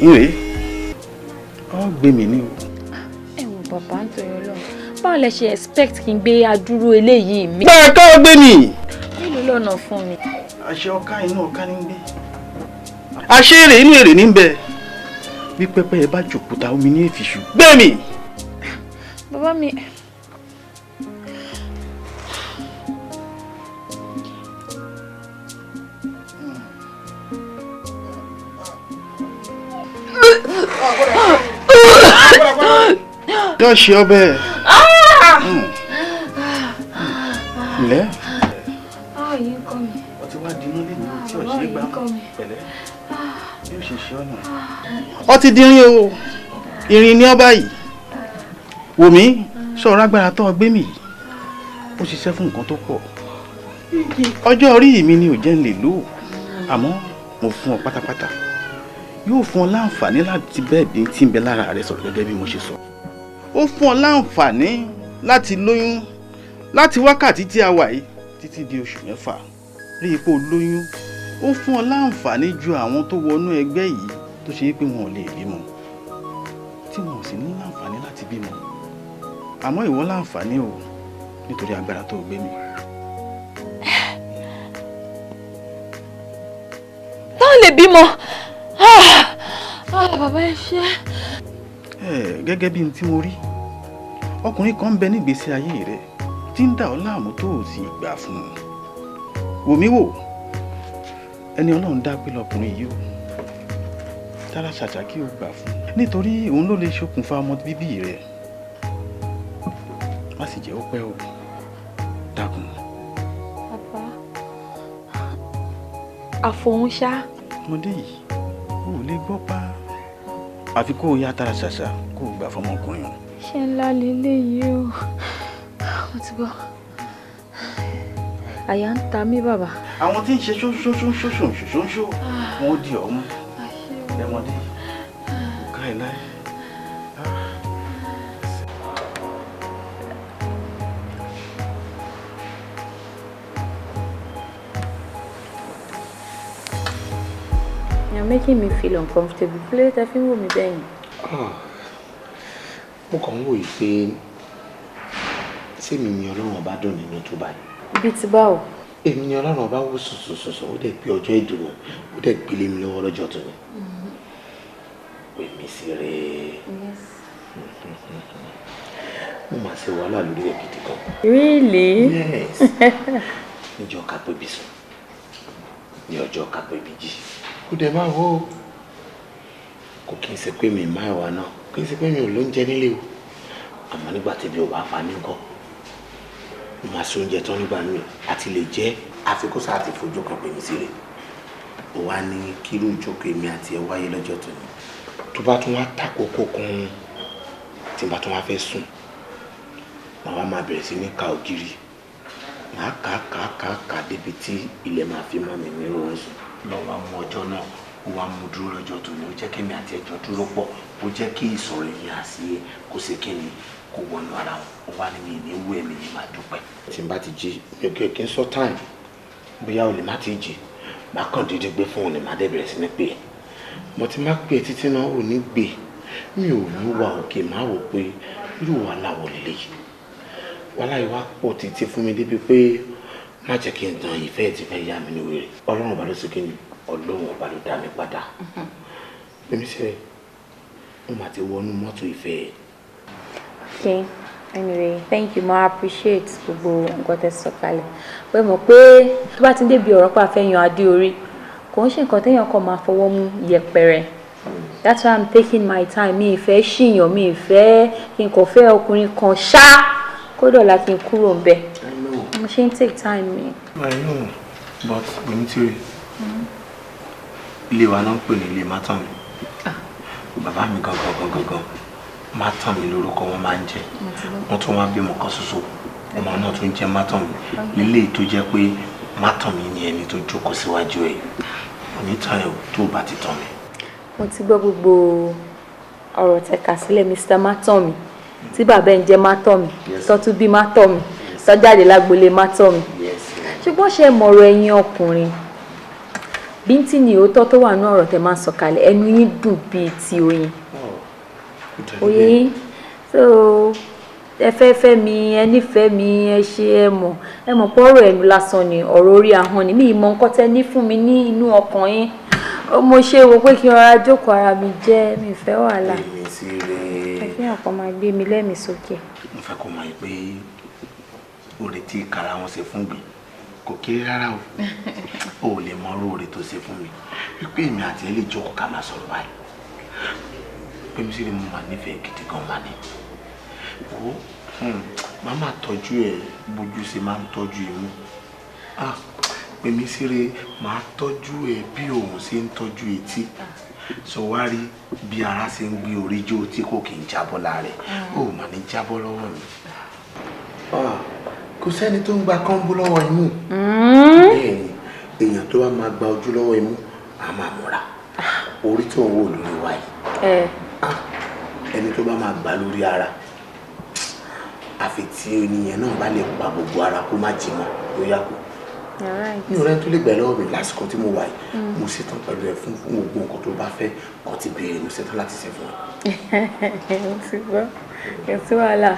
nre ọ gbé mi ní o. Ẹ wo bàbá, nítorí Ọlọ́run, báwo lẹ ṣe expect kí n gbé adúrú eléyìí mi? Gbà ká ọ gbé mi. Mélòó lọ́nà fún mi? Àṣẹ ọká inú ọká ní gbé. Àṣẹ èrè inú èrè ní bẹ. Bí pẹ́pẹ́yẹ bá jòkúta, omi ní èfìṣù gbé mi. Bàbá mi. Yóò ṣe ọbẹ̀ ǹlẹ́. Yìí ń kọ́ mi. Ó ti wá dinú lẹ́nu tí ò ṣe é gbà pẹ̀lẹ́ yóò ṣe ṣe ọ̀nà. Ó ti dirin o, irin ní ọba yìí. Wò mí, sọ̀rọ̀ agbára tó gbé mi yìí, ó ṣiṣẹ́ fún nǹkan tó pọ̀. Ọjọ́ orí mi ni ò jẹ́ ń lè lò ó, àmọ́ mo fún ọ pátápátá. Yóò fún ọ láǹfààní láti bẹ́ẹ̀ bí tí ń bẹ lára rẹ sọ̀rọ̀ gẹ́gẹ́ bí mo ṣe sọ. Ó fún ọ láǹfààní láti lóyún láti wákàtí tí a wà yìí títí di oṣù 6. Rí i pé o lóyún. Ó fún ọ láǹfààní ju àwọn tó wọnú ẹgbẹ́ yìí tó ṣe pé wọn ò lè bímọ, tí wọn ò sì ní láǹfààní láti bímọ. Àmọ́ ìwọ láǹfààní o, nítorí agbára tó gbé mi. Táwọn lè bímọ. Bàbá, ẹ ṣé. Gẹ́gẹ́ bí n tí mo rí, ọkùnrin kan ń bẹ nígbésí ayé rẹ tí ń dà ọ́ láàmú tó o sì gbà fún un. Wò mí wò, ẹni Ọlọ́run dá pé lọkùnrin yìí o, tára ṣàṣà kí o gbà fún un, nítorí òun ló lè ṣokùnfà ọmọ bíbí rẹ. Má sì jẹ́ ó pẹ́ o, dákun. Bàbá, àfòun ṣá. Ọmọdé yìí o ò lè gbọ́ pa, àfi kó o yá tara ṣàṣà kó o gbà fọmọkùnrin o. Ṣé ńlá leléyìí o, mo ti gbọ́. Àyà ń ta mí, bàbá. Àwọn tí ń ṣe ṣóṣóṣóṣóṣóṣóṣó wọn ó di ọmú ẹmọdé ká ẹ láyé. You're making me feel uncomfortable. Kí ló dé tẹ́ fi ń wò mí bẹ́ẹ̀ yẹn? Mo kàn ń wòye pé sẹ́mi ni Ọlọ́run ọba dùn nínú tó báyìí. Bí ti báwo? Èmi ni Ọlọ́run ọba wò sùnsùnsùn, ó dẹ̀ gbé ọjọ́ ìdùnnú, ó dẹ̀ gbélé mi lọ́wọ́ lọ́jọ́ tó ní. Èmi sì rèé. Mo máa ṣe wàhálà lórí ẹ̀ gidi gan. Really? Yes. Níjọ́ kápẹ́ bí sùn, ní ọjọ́ kápẹ́ bí jí. Ó dẹ̀ máa wò ó. Kò kí n ṣe pé mi máa wà náà, kí n ṣe pé mi ò lóúnjẹ nílé o. Àmọ́ nígbà tẹ́bi ò bá fa mí ńkọ́, mo máa ṣe oúnjẹ tán nígbà míì àti lè jẹ́ àfikún sáà ti fojú kan pè mí sílẹ̀. Ó wá ní kírú ìjókòó èmi àti ẹ wáyé lọ́jọ́ tó ní. Tó bá tún wá tàkókò kan tí n bá tún wá fẹ́ sùn, màá wá máa bẹ̀rẹ̀ sí ní ka ògiri. Màá kà á kà á kà á kà á débi tí ilẹ̀ máa fi mọ́ mi ní oorun sùn. Lọ wá mú ọjọ́ náà, ó wá mú dúró lọ́jọ́ tó ní, ó jẹ́ kémi àti ẹjọ́ dúró pọ̀, ó jẹ́ kí ìsọ̀rọ̀ yìí àti kó ṣe kíni kó wọnú ara wọn. Ó wá ní mi ní wú ẹ̀mí ní máa dúpẹ́. Tí n bá ti jí, mi ò kí n sọ time, bóyá o lè má ti jí, màá kàn déédéé gbé fóònù, màá dẹ̀ bẹ̀rẹ̀ sí ní pè é. Mo ti má pè é títí náà ò ní gbé, mi ò ní wà òkè, má wò pé irú wàhálà wò lélẹ́yìí. Wàhálà yìí wá pọ̀ títí fún mi débi pé má jẹ́ kí n tan ìfẹ́ ti fẹ́ yá mi ní wèrè. Ọlọ́run ọba ló ṣe kíni Ọlọ́run ọba ló dá mi padà. Èmi ṣe mo máa ti wọnú mọ́tò ìfẹ́ ẹ̀. Okay, anyway, thank you, ma, appreciate gbogbo nǹkan tẹ́ sọ kalẹ̀. Pé mọ̀ pé tó bá ti ń débi ọ̀rọ̀ pé a fẹ́ yan adé orí, kò ń ṣe nǹkan téèyàn kan máa fọwọ́ mú yẹpẹrẹ. That's why I'm taking my time. Mi ì fẹ́ ṣìyàn, mi ì fẹ́ kí n kò fẹ́ ọkùnrin kan ṣá kó dọ̀la kí n kúrò ń bẹ̀. Mo ṣe ń take time mi. I know, but èmi ti rí ilé wa náà ń pè ní ilé Mátànmí. Bàbá mi gangan gangan gan Mátànmí lórúkọ wọn máa ń jẹ. Wọ́n tún wá bímọ kan ṣoṣo, ọmọ náà tún jẹ́ Mátànmí. Lílé tó jẹ́ pé Mátànmí ni ẹni tó jókòó síwájú ẹ̀. Onítàn ẹ̀ tó bá ti tàn mí. Mo ti gbọ́ gbogbo ọ̀rọ̀ tẹ́ kà sílẹ̀, Mr. Mátànmí, tí bàbá ẹ̀ ń jẹ́ Mátànmí, tó tún bí Mátànmí, tó jáde lágbolé Mátànmí. Ṣùgbọ́n ṣe mọ̀rọ̀ ẹ̀yin ọkùnrin bíntín ni òótọ́ tó wà ní ọ̀rọ̀ tẹ́ máa ń sọ kalẹ̀, ẹnu yín dùn bíi ti oyin. Oyè yín, so ẹ fẹ́ fẹ́ mi, ẹ nífẹ̀ẹ́ mi, ẹ ṣe ẹ mọ̀, ẹ mọ̀ pé ọ̀rọ̀ ẹnu lásán ni, ọ̀rọ̀ orí ahọ́n ni, mi ì mọ nǹkan tẹ́ ní fún mi ní inú ọkàn yín. Mo ṣe wo pé kí n rọra jókòó ara mi jẹ́, mi fẹ́ wàhálà. Èmi sì rè é. Ẹ fi hàn kan máa gbé mi lẹ́mìí sókè. Mo fẹ́ kó mọ̀ pé oore tí ìkara wọn ṣe fún mi kò kéré rárá o. O ò lè mọ irú oore tó ṣe fún mi. Wípé èmi àti ẹ lè jókòó ká máa sọ̀rọ̀ báyìí. Pé mi sì rí mo máa nífẹ̀ẹ́ gidi gan máa ní. Wo màá máa tọ́jú ẹ bójú ṣe máa ń tọ́jú imú. Pé mi sì rí màá tọ́jú ẹ bí òun ṣe ń tọ́jú etí. Sọ wá rí bí ara ṣe ń gbé orí jó tí kò kì í jábọ́ lára ẹ̀. O ò mà ní jábọ́ lọ́wọ́ mi. Kò sẹ́ni tó ń gba kọ́ńbó lọ́wọ́ imú. Bẹ́ẹ̀ni, èèyàn tó bá máa gba ojú lọ́wọ́ imú, á máa múra. Orí tó ń wò lórí wa yìí. Ẹni tó bá máa gbà lórí ara, àfi tí oníyẹn náà bá lè pa gbogbo ara kó má jí mọ́ ló yá kó. Mi ò rẹ́ni tó lè gbà lọ́wọ́ mi lásìkò tí mo wà yìí. Mo ṣetán pẹ̀lú ẹ fún gbogbo nǹkan tó bá fẹ́ kàn ti béèrè, mo ṣetán láti ṣe fún ẹ. Mo ti gbọ́, kò sí wàhálà.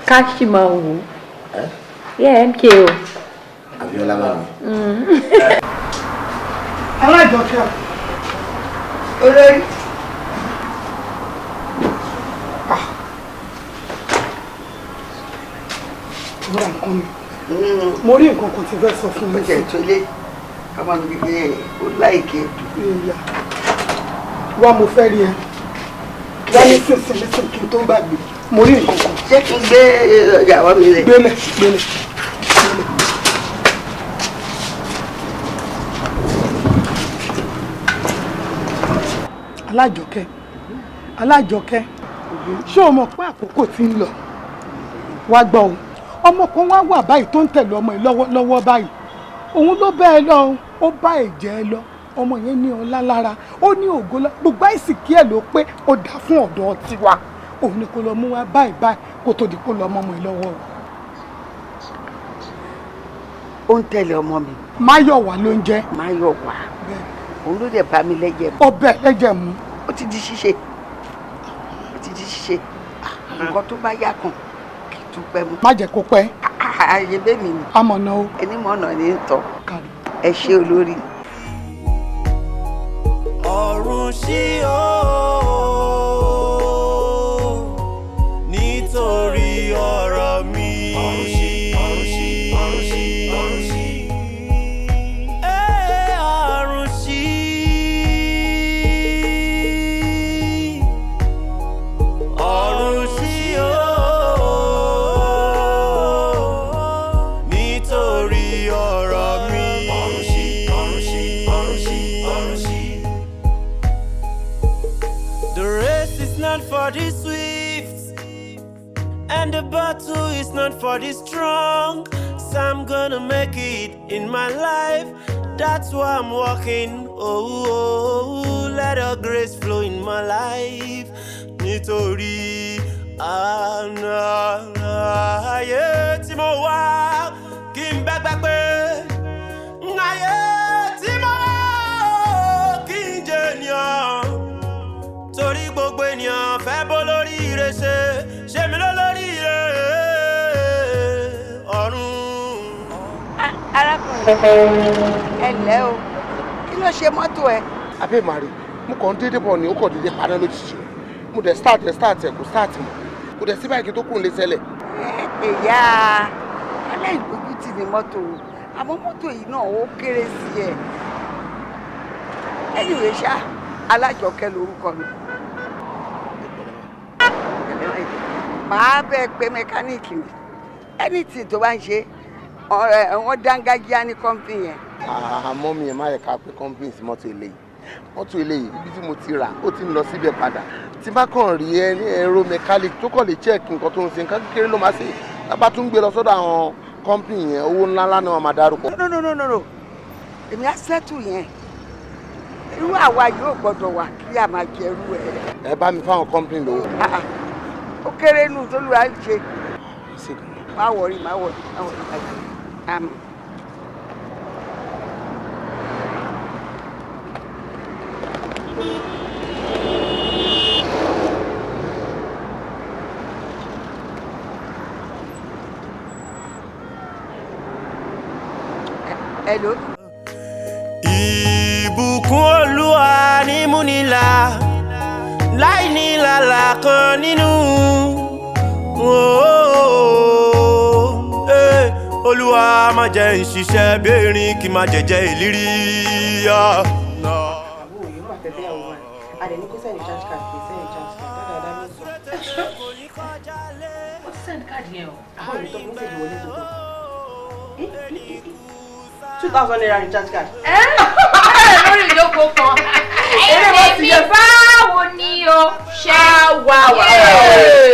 Ká ṣì máa wò ó. Yeah, MKO. Abíọ́lá máa mi. Alájọkẹ́ olórí. Ìwúrà nǹkan mi. Mo rí nǹkan kan tí fẹ́ sọ fún mi. Ó jẹ́ ìtòlé, ọmọ mi kékeré ó láìké. Ìyá, wá mo fẹ́ rí ẹ. Wá ní sísìn kí n tó gbàgbé. Mo rí nǹkan kan. Ṣé kí n gbé ọjà wá mi rẹ̀? Gbélé, gbélé. Alájọkẹ́, Alájọkẹ́, ṣé o mọ̀ pé àkókò ti ń lọ? Wá gbọ́ o, ọmọ kan wá wà báyìí tó ń tẹ̀lé ọmọ yìí lọ́wọ́lọ́wọ́ báyìí. Òun ló bẹ́ ẹ lọ, ó bá ẹ̀jẹ̀ ẹ lọ. Ọmọ yẹn ní ọlá lára, ó ní ògo lá, gbogbo àìsíkí ẹ̀ ló pé ó dà fún ọ̀dọ́ tiwa. Òun ni kó lọ mú wá báyìí báyìí kó tó di kó lọ ọmọ yìí lọ́wọ́ o. Ó ń tẹ̀lé ọmọ mi. Máyọ̀wá ló ń jẹ́. Máyọ̀wá. Òun ló dẹ̀ bá mi lẹ́jẹ̀ mu. Ó bẹ̀ lẹ́jẹ̀ mu. Ó ti di ṣíṣe. Ó ti di ṣíṣe. Nǹkan tó bá yá kan kì í tún pẹ́ mọ́. Má jẹ́ kó pẹ́. Ààyè bẹ́ẹ̀ mi ni. Amọ̀nà o. Ẹni mọ̀nà ni ń tọ́. Ẹ ṣé olórí. Ọ̀run ṣí o nítorí ọ̀rọ̀ mi. Ọ̀run ṣí, ọ̀run ṣí, ọ̀run ṣí, ọ̀run ṣí. Ọ̀run ṣí. Ọ̀run ṣí o nítorí ọ̀rọ̀ mi. Ọ̀run ṣí, ọ̀run ṣí, ọ̀run ṣí, ọ̀run ṣí. The race is not for the swift, and the battle is not for the strong. So I'm gonna make it in my life. That's why I'm walking. Oh, oh, oh, let your grace flow in my life. Nítorí àná ayé tí mo wá kí n bẹ́gbẹ́ pé ayé tí mo wá kí n jẹ́ ènìyàn. Torí gbogbo ènìyàn fẹ́ bó lórí ire ṣe, ṣe mí ló lórí ire ọ̀run. Arákùnrin, ẹ ǹlẹ́ o, kí Kí ló ṣe mọ́tò ẹ? Abẹ́ màrí, mo kàn ń dédé bọ̀ ni, ó kàn dédé paná lójijì. Mo dẹ̀ start ẹ̀ start ẹ̀ kò start mọ́. Kò dẹ̀ sí báyìí kí tó kúrò lé sẹ́lẹ̀. Ẹ̀yà aláìlójútì ni mọ́tò, àmọ́ mọ́tò yìí náà ó kéré sí ẹ. Anyway ṣá, Alájọkẹ́ lorúkọ mi. Màá bẹ́ẹ̀ pé mẹkáníìkì mi. Anything tó bá ń ṣe, wọ́n dángájíá ní company yẹn. Àmọ́ mi ẹ̀ má yẹ ká pé company sí mọ́tò eléyìí. Mọ́tò eléyìí ibi tí mo ti rà ó ti ń lọ síbẹ̀ padà. Tí bá kàn rí ẹ̀rọ mechanic tó kàn lè check nǹkan tó ń ṣe, nǹkan kékeré ló máa ṣe. Tá bá tún gbé lọ sọ́dọ̀ àwọn company yẹn, owó ńlá ńlá ni wọ́n máa dárúkọ. No, no, no, no, no, èmi á settle yẹn. Irú àwa yóò gbọ́dọ̀ wà kí a máa jẹrú ẹ. Ẹ bá mi fáwọn company lówó. Ó kéré nù tó lù á ṣe. Má worry, má worry, má worry. Àmín. Hello. Ìbùkún Olúwa ní múnilà láì ní làlà kan nínú. Olúwa má jẹ́ ń ṣiṣẹ́ bí erin kí má jẹ̀jẹ̀ ìlérí. Àbúrò yìí máa fẹ́ fẹ́yàwó wa, a dẹ̀ ní kó send recharge card, kò send recharge card dáadáa ló sọ. Ó ti send card yẹn o. Àbúrò mi tó fi message wọlé tó tó 2,000 naira recharge card. Lórí ìjókòó kan. Èmi báwo ni o ṣe wà wà?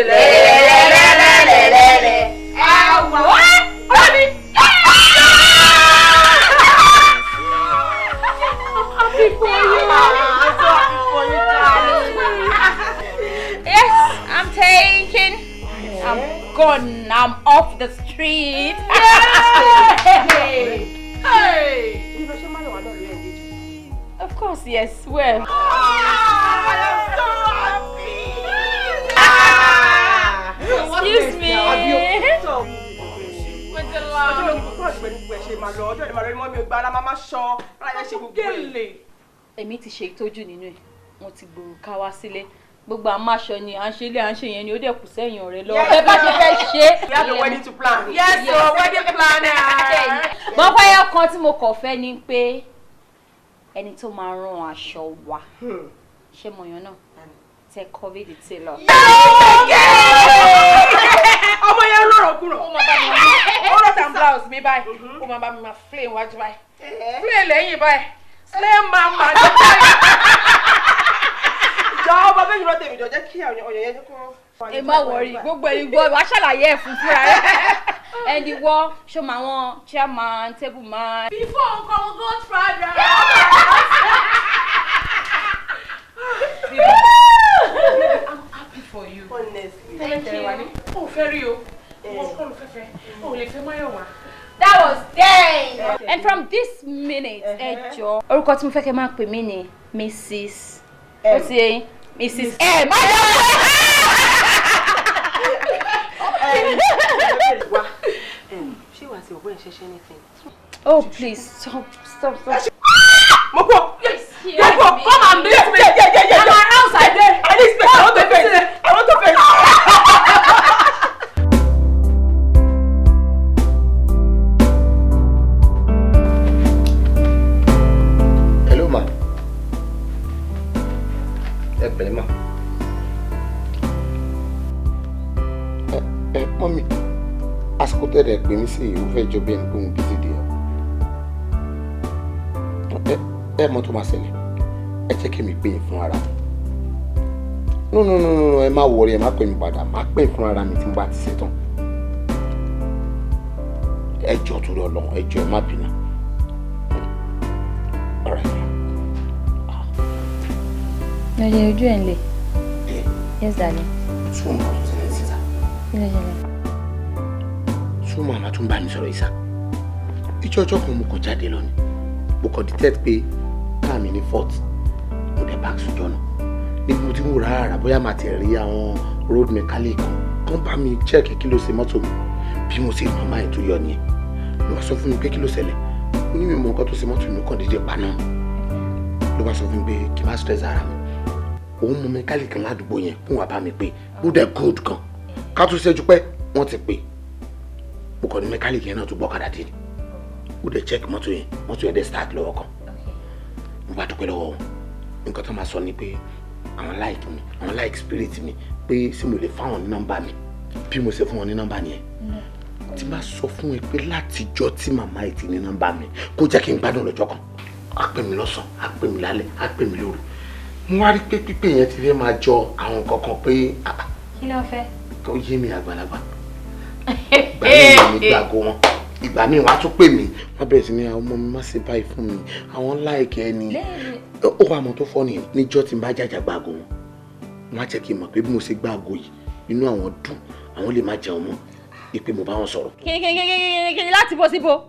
Lẹ́lẹ́lẹ́lẹ́lẹ́lẹ́. Ẹ wà wá. Bámi. Happy for you. I'm so happy for you, darling. Yes, I'm taking. I'm gone. I'm off the street. Hey. Hey. Of course, yes. Well. I am so happy. Excuse me. Èmi ti ṣe ìtọ́jú nínú ẹ̀, mo ti gbòòrò ká wá sílé. Gbogbo àmàṣọ ni à ń ṣe ilé à ń ṣe yẹn ni ó dẹ̀ kù sẹ́yìn ọ̀rẹ́ lọ. Ẹ bá ṣe fẹ́ ṣe. We have a wedding to plan. Yes, o wedding planner. Bọ́pẹ́yà kan tí mo kàn fẹ́ ni pé ẹni tó máa rán aṣọ wa ṣé mọ̀yán náà tẹ covid tailor. Ọmọ yẹn lọ́rọ̀ kúrò. Ó máa bá mi ó rọ̀ tàn blouse mi báyìí, ó máa bá mi máa flame wájú báyìí, flame lẹ́yìn báyìí, slay mama ní báyìí. Jọ ọba bẹ́ẹ̀ yìí tèmi jọ jẹ́ kí àwọn ọ̀yàn yẹn kó. Ẹ má wọrí, gbogbo ẹ̀yin gbọ́ wàá ṣàlàyé ẹ̀ fún fúnra rẹ̀. Ẹni wọ́ ṣó máa wọn chairman, table man. Before nǹkan godfather. I'm happy for you. Honestly. Thank you. O fẹ́ rí o, wọ́n kọ́ ló fẹ́fẹ́, o lè fẹ́ Máyọ̀wá. That was then. And from this minute, ẹ jọ̀ọ́. Orúkọ tí mo fẹ́ kẹ́ máa pè mí ni Mrs. Ó ti yé yín, Mrs. M. Wá, ṣé wàá sí ọ̀gbọ́n ìṣẹ́ṣẹ́ anything? Oh please, stop, stop, stop. Mo kú. Yes, Mo kú. Come and meet me. Yeah. I'm around I dey. I need space. I want to face. I want to face. Hello ma. Ẹ pẹ̀lẹ́ ma. Ẹ mọ́mí, àsìkò tẹ̀lé pè mí sí ìwé fẹ́ jọ bí ẹni pé mo bí sí di ẹ. Ẹ mọ̀ tó máa ṣẹlẹ̀, ẹ jẹ́ kí mi pè yín fún ara mi. No no no no, ẹ má wọrí, ẹ má pè mí padà, má pè fún ara mi tí mo bá ti ṣetán. Ẹ jọ̀ọ́ torí Ọlọ́run, ẹ jọ̀ọ́ ẹ má bínú. All right. Lọ́jọ́ ojú ẹ̀ ń lè. Yes, darling. Súnmọ́ tó ṣẹlẹ̀ síta. Kí ló ṣẹlẹ̀? Súnmọ́ àmà tún bá mi sọ̀rọ̀ ìsà. Ìjọ́ ọjọ́ kan mo kàn jáde lọ ni. Mo kàn detect pé káà mi ní fault. Mo dẹ̀ park sójú ọ̀nà. Níbi mo ti ń wò rárá bóyá màá ti rí àwọn road mechanic kan bá mi check kí ló ṣe mọ́tò mi. Bí mo ṣe màmá ẹ̀ tó yọ nìyẹn. Ló wá sọ fún mi pé kí ló ṣẹlẹ̀. Mo ní mi mọ nǹkan tó ṣe mọ́tò mi kàn déédéé paná. Ló bá sọ fún mi pé kí n má stress ara mi. Òun mọ mẹkáníìkì kan ládùúgbò yẹn kún wàá bá mi pé ó dẹ̀ good gan. Ká tún ṣẹ́jú pẹ́ wọ́n ti pè. Mo kàn ní mẹkáníìkì yẹn náà tún gbọ́kadà dé ni. Ó dẹ̀ check mọ́tò yẹn, mọ́tò yẹn dẹ̀ start lọ́wọ́ kan. Mo bá dúpẹ́ lọ́wọ́ wọn. Nǹkan tó máa sọ ni pé àwọn like mi, àwọn like spirit mi, pé ṣé mo lè fáwọn ní nọ́mbà mi. Bí mo ṣe fún wọn ní nọ́mbà nìyẹn. Tí bá sọ fún ẹ pé látijọ́ tí màmá ẹ ti ní nọ́mbà mi, kó jẹ́ kí n gbádùn lọ́jọ́ kan. Á pè mí lọ́sàn-án, á pè mí lálẹ́, á pè mí lóru. Mo wá rí pé pípé yẹn ti fẹ́ máa jọ àwọn nǹkan kan pé Kí ló fẹ́? Kó yé mi àgbàlagbà. Ìgbà míì mi gbàgbọ́ wọn. Ìgbà míì wọ́n á tún pè mí. Wọ́n bẹ̀rẹ̀ sí ní àwọn ọmọ mi má ṣe báyìí fún mi. Àwọn láìkẹ́ ẹni. Ó wà mọ́ tó fọ́ nìyẹn. Níjọ́ tí n bá jàjà gbàgbọ́ wọn, wọ́n á jẹ́ kí n mọ̀ pé bí mo ṣe gbàgbọ́ yìí, inú àwọn dùn, àwọn lè má jẹun mọ́. Ìpè mo bá wọn sọ̀rọ̀. Kí láti bo síbo?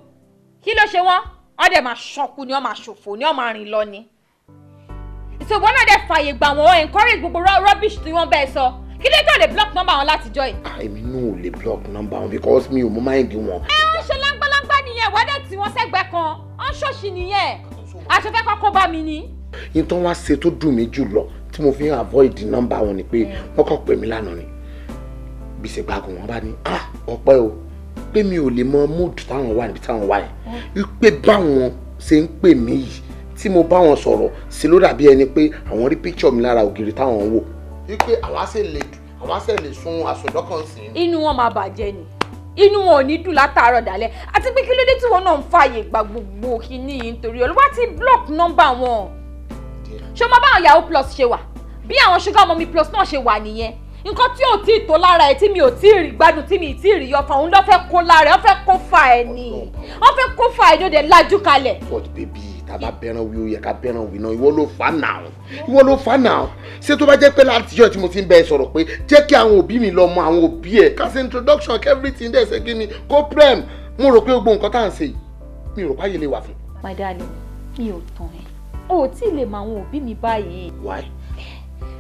Kí ló ṣe wọ́n? Wọ́n dẹ̀ máa ṣọkú ni, wọ́n máa ṣòfò ni, wọ́n máa rìn lọ ni. Ìṣòwò náà dẹ̀ fààyè gbà wọ́n, encourage gbogbo rubbish tí wọ́n bẹ́ẹ̀ sọ. Kí ló tó lè block number wọn látijọ́ yìí? Èmi náà ò lè block number wọn because mi ò mú mind wọn. Ẹ ń ṣe láńgbáláńgbá nìyẹn, wọ́n dẹ̀ tí wọ́n sẹ́gbẹ́ kan, ó ń ṣòṣì nìyẹn. Aṣọ fẹ́ kọ́kọ́ bá mi ni. Yín tán wá ṣe tó dùn mí jù lọ tí mo fi ń avoid number wọn ni pé wọ́n kàn pè mí lánàá ni. Bí ṣe gbàgùn wọn bá ní, ah ọpẹ́ o, pé mi ò lè mọ mood táwọn wà níbi táwọn wà yẹn. Wípé báwọn ṣe ń pè mí yìí tí mo bá wọn sọ̀rọ̀ sí ló dàbí ẹni pé àwọn rí picture mi lára ògiri táwọn ń wò. Wípé àwọn á ṣe lè sun àsọdọ́kàn sí. Inú wọn máa bàjẹ́ ni, inú wọn ò ní dùn látàárọ̀ dálẹ̀. Àti pé kí ló dé tí wọn náà ń fààyè gba gbogbo kinní yìí nítorí Olúwa ti block number wọn. Ṣé o máa bá àwọn Yahoo Plus ṣe wà? Bí àwọn Sugar Mummy Plus náà ṣe wà nìyẹn. Nǹkan tí ò tí ì tó lára ẹ tí mi ò tí ì rí gbádùn tí mi ì tí ì rí yọfà, òun ló fẹ́ kó lára ẹ, wọ́n fẹ́ kó fa ẹ ni. Wọ́n fẹ́ kó fa ẹ ní ó dẹ̀ lajú kalẹ̀. But baby, tàbá bẹ́ràn wí ó yẹ ká bẹ́ràn wí náà, ìwọ ló fà náà. Ìwọ ló fà náà. Ṣé tó bá jẹ́ pé látijọ́ tí mo ti ń bẹ ẹ sọ̀rọ̀ pé jẹ́ kí àwọn òbí mi lọ mọ àwọn òbí ẹ̀ ká ṣe introduction kí everything dẹ̀ ṣe kí ni kó prem. Mo rò pé gbogbo nǹkan tá à ń ṣe yìí mi rò páyé lè wà fún. My darling, mi ò tàn ẹ́. O ò tí ì lè mọ àwọn òbí mi báyìí. Why?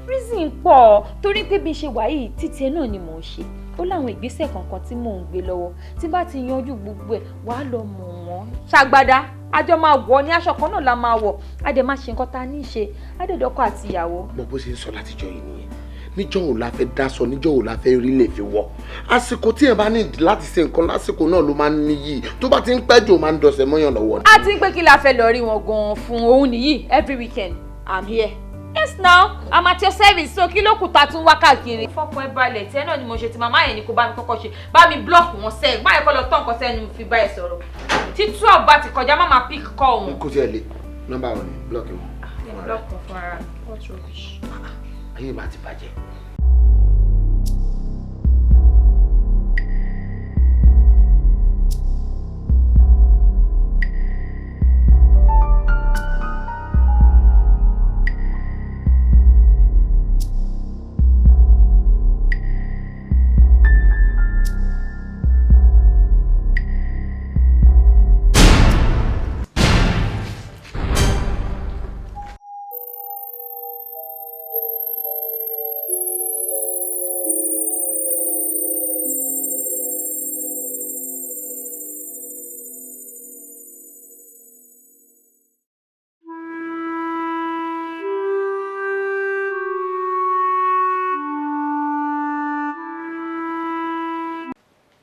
Reason pọ̀ torí pé bí n ṣe wà yìí títí ẹ náà ni mò ń ṣe. Ó láwọn ìgbésẹ̀ kankan tí mò ń gbé lọ́wọ́. Tí bá ti yanjú gbogbo ẹ̀, wàá lọ mọ̀ wọ́n. Ṣàgbàdá, àjọ máa wọ̀ ní aṣọ kan náà la máa wọ̀. A dẹ̀ máa ṣe nǹkan tá a ní ṣe. A dẹ̀ dọ́kọ àti ìyàwó. Bọ́ bó ṣe ń sọ látijọ́ yìí nìyẹn. Níjọ́ wo la fẹ́ dáṣọ, níjọ́ wo la fẹ́ rí lè fi wọ̀. Àsìkò tí ẹ bá ní láti ṣe nǹkan lásìkò náà ló máa ń níyì. Tó bá ti ń pẹ́ jù ó máa ń dọ̀sẹ̀ mọ́yàn lọ́wọ́ ni. A ti ń pé kí la fẹ́ lọ rí wọn gan-an fún òun nìyí every weekend. I'm here. Yes now, I'm at your service, so kí ló kù ta tún wá káàkiri. Fọkàn ẹ balẹ̀ tí ẹ náà ni mo ṣe ti màmá yẹn ni kò bá mi kọ́kọ́ ṣe. Bá mi block wọn sẹ́ẹ̀, má yẹ kó lọ tán nǹkan sẹ́nu fi bá ẹ sọ̀rọ̀. Tí 12 bá ti kọjá, má máa pick call wọn. Kò tiẹ̀ lé, nọ́mbà wọn ni block wọn. Block wọn fún ara mi, what rubbish. Ayé mi àti bàjẹ́.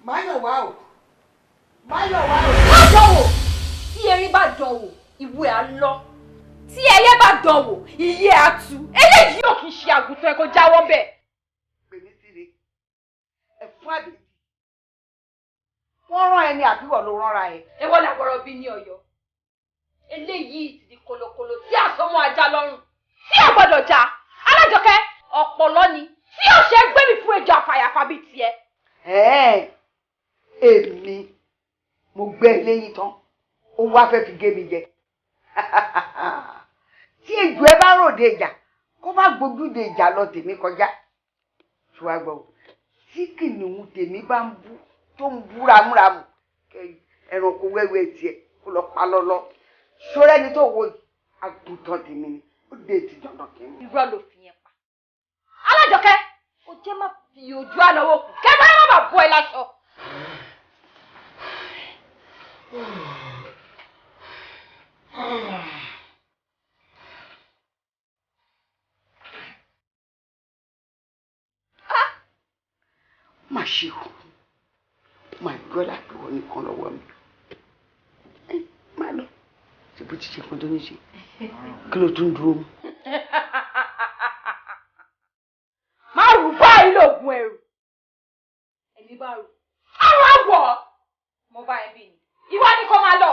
Máyọ̀wá o, Máyọ̀wá o. Má dánwò, tí erin bá dánwò, ìwé á lọ. Tí ẹyẹ bá dánwò, ìyẹ́ á tú. Eléyìí ò kì í ṣe àgùntàn ẹ kó jáwọ́ bẹ́ẹ̀. Pèmí síre, ẹ̀fún àbèjì. Wọ́n rán ẹni àbíwọ̀ ló ránra ẹ. Èwo làgbọ̀rọ̀ bí ní Ọ̀yọ́. Eléyìí ti di kolokolo tí àsomọ́ ajá lọ́rùn. Tí ò gbọ́dọ̀ já, Alájọkẹ́, ọ̀pọ̀lọ́ ni. Tí ò ṣe gbé mi fún ejò àfàyàfà bíi tiẹ̀. Èmi mo gbé eléyìí tán, ó wá fẹ́ fi gé mi jẹ. Tí ejò ẹ bá ròde ìjà, kó má gbójúde ìjà lọ tèmi kọjá. Ṣùgbọ́n tí kìnìún tèmi bá ń bú tó ń bú ramúramù, ẹranko wẹ́wẹ́ tiẹ̀ kó lọ pa lọ́lọ́. Ṣọ́rẹ́ ni tó wo yìí, àgùntàn tèmi ni, ó dé ti dandan kìíní. Irọ́ ló fi yẹn pa. Alájọkẹ́, ó jẹ́ má fi ojú ànáwó kù, kẹ́gbẹ́ má bàa bọ́ ẹ láṣọ. Má ṣe o, má gbọ́ lápẹ̀wọ̀ nìkan lọ́wọ́ mi. Má lọ, ṣe bó ti ṣe kan tó ní ṣe, kí ló tún dúró mú. Má rù báyìí lóògùn ẹrù, ẹni bá rù àrùn àwọ̀ mo bá ẹ bí ni ìwọ ni kò máa lọ.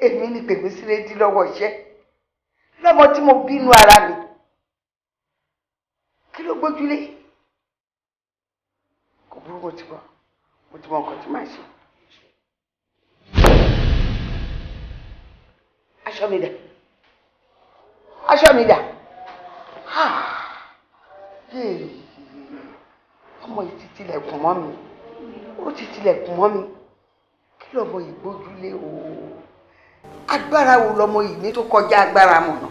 Èmi ni pèmí sílé dí lọ́wọ́ iṣẹ́ lọ́mọ tí mo bínú ara mi, kí ló gbójúlé? Kò burú, mo ti mọ nǹkan tí màá ṣe. Aṣọ mi dà, aṣọ mi dà. Ọmọ yìí ti tilẹ̀kùn mọ́ mi, ó ti tilẹ̀kùn mọ́ mi. Kí lọ́mọ yìí gbójúlé o? Agbára wo lọmọ yìí ní tó kọjá agbára mọ̀nà?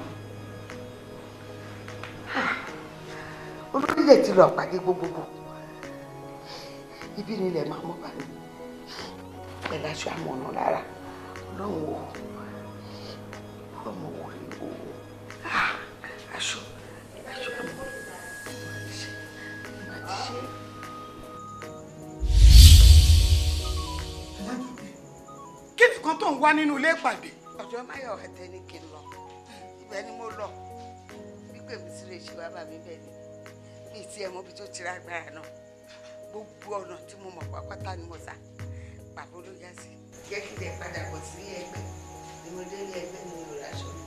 Olórílẹ̀ ti lọ pàdé gbogbogbò, ibi nílẹ̀ máa mọ́ bá mi pẹ̀lú aṣọ àmọ̀nà lára. Ọlọ́run o, ọmọ wò ni o, aṣọ àmọ̀nà má ti ṣe. Kí ni kan tó ń wá nínú ilé ìpàdé? Ọjọ́ Máyọ̀ ẹ̀tẹ́ ní kí n lọ, ibẹ̀ ni mo lọ. Gbígbé mi sílé ṣe wá bá mi bẹ́ẹ̀ ni mi ti ẹ̀ mọ́bi tó ti ra agbára náà. Gbogbo ọ̀nà tí mo mọ̀ pápátá ni mo sá, pàbó ló yá sí. Jẹ́ kí lè padà bọ̀ sí ẹgbẹ́ ni mo dé ní ẹgbẹ́ mi ò ráṣọ mi.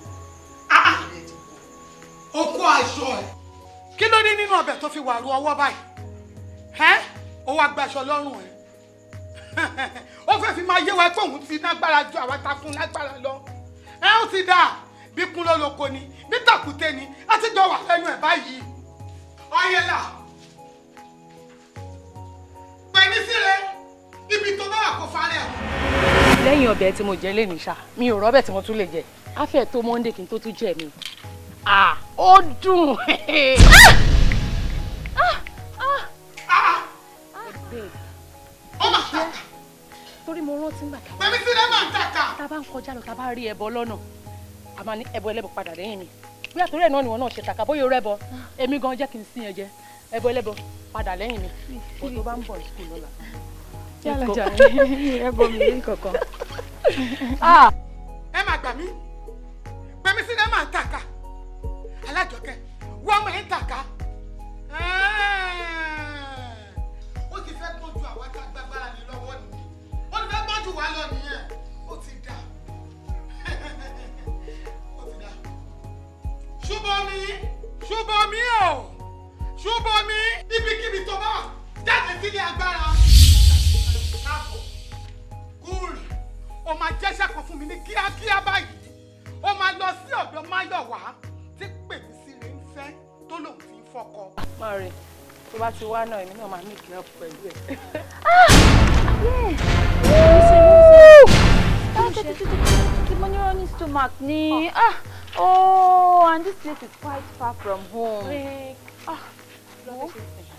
O kó aṣọ ẹ̀, kí ló ní nínú ọbẹ̀ tó fi wà ru ọwọ́ báyìí? Ẹ́ o wá gbaṣọ lọ́rùn ẹ̀, ó fẹ́ fi máa yé wa pé òun ti lágbára ju àwa ta fún lágbára lọ. Ẹ ó ti dáa bí kún ló lóko ni bí tàkúté ni á ti jọ wà lẹ́nu ẹ̀ báyìí. Ọ̀yẹ̀là pẹ̀lú sílẹ̀ ibi tó bá wà kó farẹ̀. Lẹ́yìn ọbẹ̀ tí mo jẹ lẹ́nu ṣá, mi ò rọ́bẹ̀ tí mo tún lè jẹ. Á fẹ́ tó Monday kí n tó tún jẹ mi. Ó dùn. Torí mo rántí ngbà tá. Pẹ̀mí sílẹ̀ máa ń tàkà. Tá a bá ń kọjá lọ, tá a bá rí ẹbọ lọ́nà, a máa ní ẹbọ ẹlẹ́bọ padà lẹ́yìn mi. Bóyá torí ẹ̀ náà ni wọn náà ṣe tàkà, bóyá o rẹ́bọ, èmi gan jẹ́ kí n sín ẹ jẹ. Ẹbọ ẹlẹ́bọ padà lẹ́yìn mi. Bó tó bá ń bọ̀ school lọ́la. Yálà jà ẹbọ mi ní kankan. Ẹ máa gbà mí, Pẹ̀mí sílẹ̀ máa ń tàkà. Alájọkẹ́, wọ́n máa ń tàkà. Ó ti fẹ́ gbọ́n ju àwa tá a gbàgbára ní lọ́wọ́ nìyẹn. Ó ti fẹ́ gbọ́n jù wá lọ nìyẹn. Ó ti dà. Ó ti dà. Ṣùbọ́mi, Ṣùbọ́mi o, Ṣùbọ́mi, ibikíbi tó bá wà, jáde sílé agbára. Káàbọ̀, kúrì, ó máa jẹ́ṣẹ́ kan fún mi ní kíákíá báyìí. Ó máa lọ sí ọ̀dọ̀ Máyọ̀wá tí pèmí sí rẹ̀ ń fẹ́ tó lòun fi ń fọkọ. Má rìn, tó bá ti wá náà, èmi náà máa ní ìkìlọ̀ pẹ̀lú ẹ̀. Mo ní running stomach ni. Oh, and this place is quite far from home.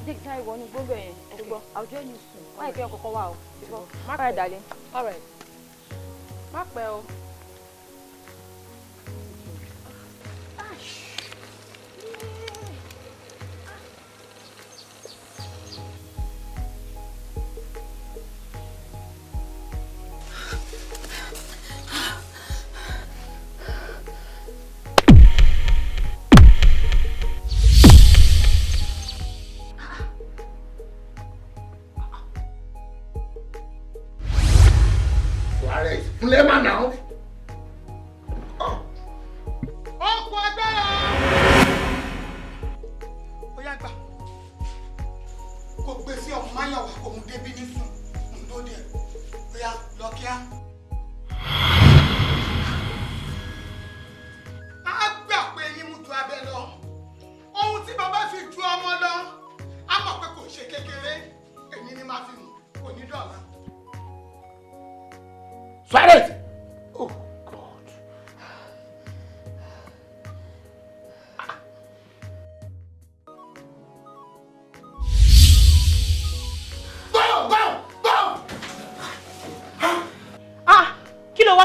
Jẹ́ kí ìwọ ní gbogbo ẹ̀yẹn. Ṣùgbọ́n I'll join you soon. Wáyé kí ọkọ̀ wá o. All right, darling. All right. Má pẹ́ o. Kúnlẹ̀ máa nà ó. Ọkọ̀ agbára. Ó yá gbà. Kò gbé sí ọmọ Máyọ̀wá kò mú débí nísìn. Ń tó dé. Ó yá lọ kíá. A gbà pé eyín mú ju abẹ lọ. Ohun tí bàbá fi ju ọmọ lọ, a mọ̀ pé kò ṣe kékeré. Èmi ni màá fi mú, kò ní dọ̀la. Suarez! Oh.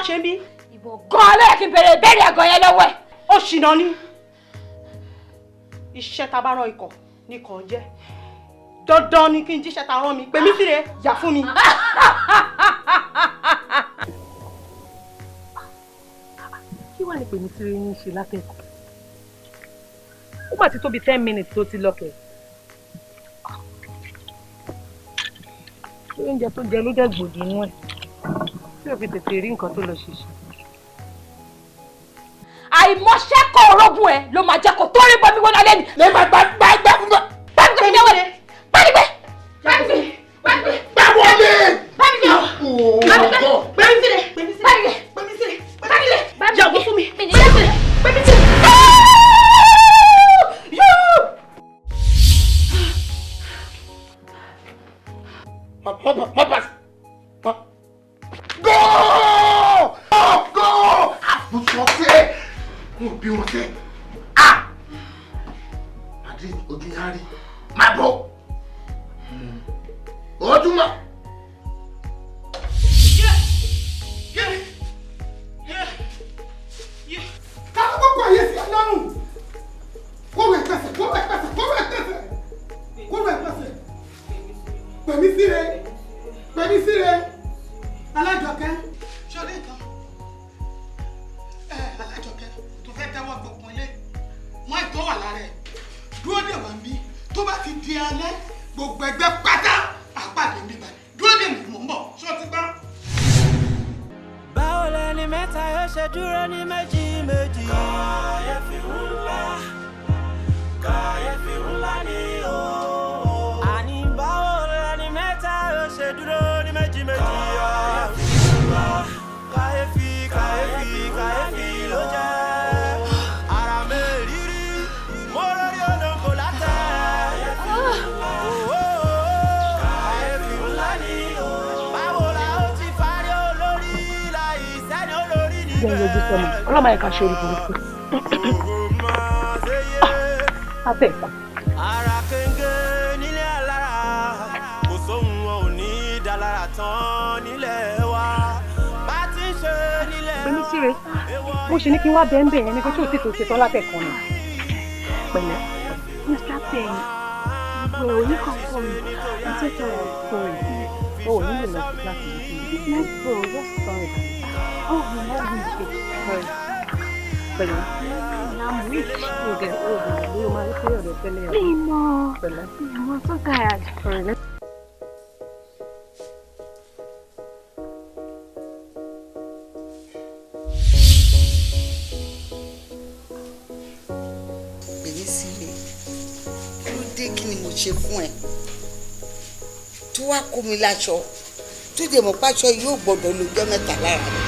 ṣe ń bí. Ìwọ gan-an ló yẹ kí n bèrè ìbéèrè ẹ̀gàn yẹn lọ́wọ́ ẹ̀. Ó ṣìnà ni. Iṣẹ́ ta bá rán ikọ̀ ni kàn jẹ́. Dandan ni kí n jíṣẹ́ ta rán mi. Pèmí síre, yà fún mi. Kí wàá ní pèmí síre yín ṣe látẹ̀kọ̀? Ó mà ti tó bí 10 minutes tó ti lọ́kẹ̀. Oúnjẹ tó jẹ ló jẹ́ gbòdì inú ẹ̀ tí ò fi tètè rí nǹkan tó lọ ṣiṣẹ́. Àìmọṣẹ́ kọ́ orógùn ẹ̀ ló máa jẹ́ kó tó rí bọ́mí wọnà lẹ́nu. Lè má gbà gbà gbà fún mi. Gbàgbé mi wọlé. Gbàgbé. Gbàgbé. Gbàgbé. Gbà wọlé. Gbàgbé. Gbàgbé. Gbàgbé sílẹ̀. Gbàgbé. Gbàgbé sílẹ̀. Gbàgbé. Jàgbó fún mi. Gbàgbé sílẹ̀. Gbàgbé sílẹ̀. Má pass. Go! Go! Mo sọ pé mo bí wọn sẹ́. Ah! Madrid ojú yá rí. Má bọ̀. Ojú mọ́. Kákó kó àyè sí ọlọ́run. Kó rẹ̀ pẹ̀sẹ̀, kó rẹ̀ pẹ̀sẹ̀, kó rẹ̀ pẹ̀sẹ̀, kó rẹ̀ pẹ̀sẹ̀. Pèmí síre, pèmí síre, Alájọkẹ́. Ṣọlẹ́ kan ẹ, Alájọkẹ́ tó fẹ́ tẹ́wọ́ gbọ̀kun ilé wọ́n ìtọ́ wà lára ẹ̀ dúró dè wá ń bí. Tó bá ti di alẹ́, gbogbo ẹgbẹ́ pátá àpàdé ń bíbá. Dúró dè mí, mò ń bọ̀. Ṣé o ti gbọ́? Báwo lẹni mẹ́ta yóò ṣe dúró ní méjì méjì? Kàyéfì ńlá, kàyéfì ńlá ni o. Àní báwo lẹni mẹ́ta yóò ṣe dúró ní méjì méjì? Kàyéfì ńlá, kàyéfì, kàyéfì, kàyéfì ló jẹ́. Ara mi rírí, mo lórí olóńgbò látẹ̀. Kàyéfì ńlá ni o. Báwo la ó ti parí olórí láì sẹ́ni olórí Jẹ́ ìyọjú sọ́mọ ọlọ́mọ ẹ̀ka ṣe orí burúkú. Látẹ̀kọ̀. Ara kéńgé nílé alára, kò sóhun wọn ò ní dálára tán nílẹ̀ wa bá ti ń ṣe nílẹ̀. Pèmí síre, mo ṣe ní kí n wá bẹ́ẹ̀ bẹ́ẹ̀ ní kó tí ò tí tó ṣe tán látẹ̀kọ̀ ni. Pẹ̀lẹ́. Mr. Penny, gbogbo ẹ̀ oníkọ̀ọ̀kan mi. I'm so sorry, sorry. O ò nílò lọ sí kíláàsì yìí. Let's go, just sorry. Oh, no, no, sorry. Pẹ̀lẹ́. I'm weak. O dẹ̀ o dẹ̀ bí o máa rí pé ọ̀dọ̀ tẹ́lẹ̀. Mi mọ̀. Pẹ̀lẹ́. I'm so tired. Sorry. Let's Pèmí sílé, kí ló dé? Kí ni mo ṣe fún ẹ tó wá kó mi láṣọ, tó dẹ̀ mọ̀ páṣọ yóò gbọ́dọ̀ lọ́jọ́ 3 lára mi?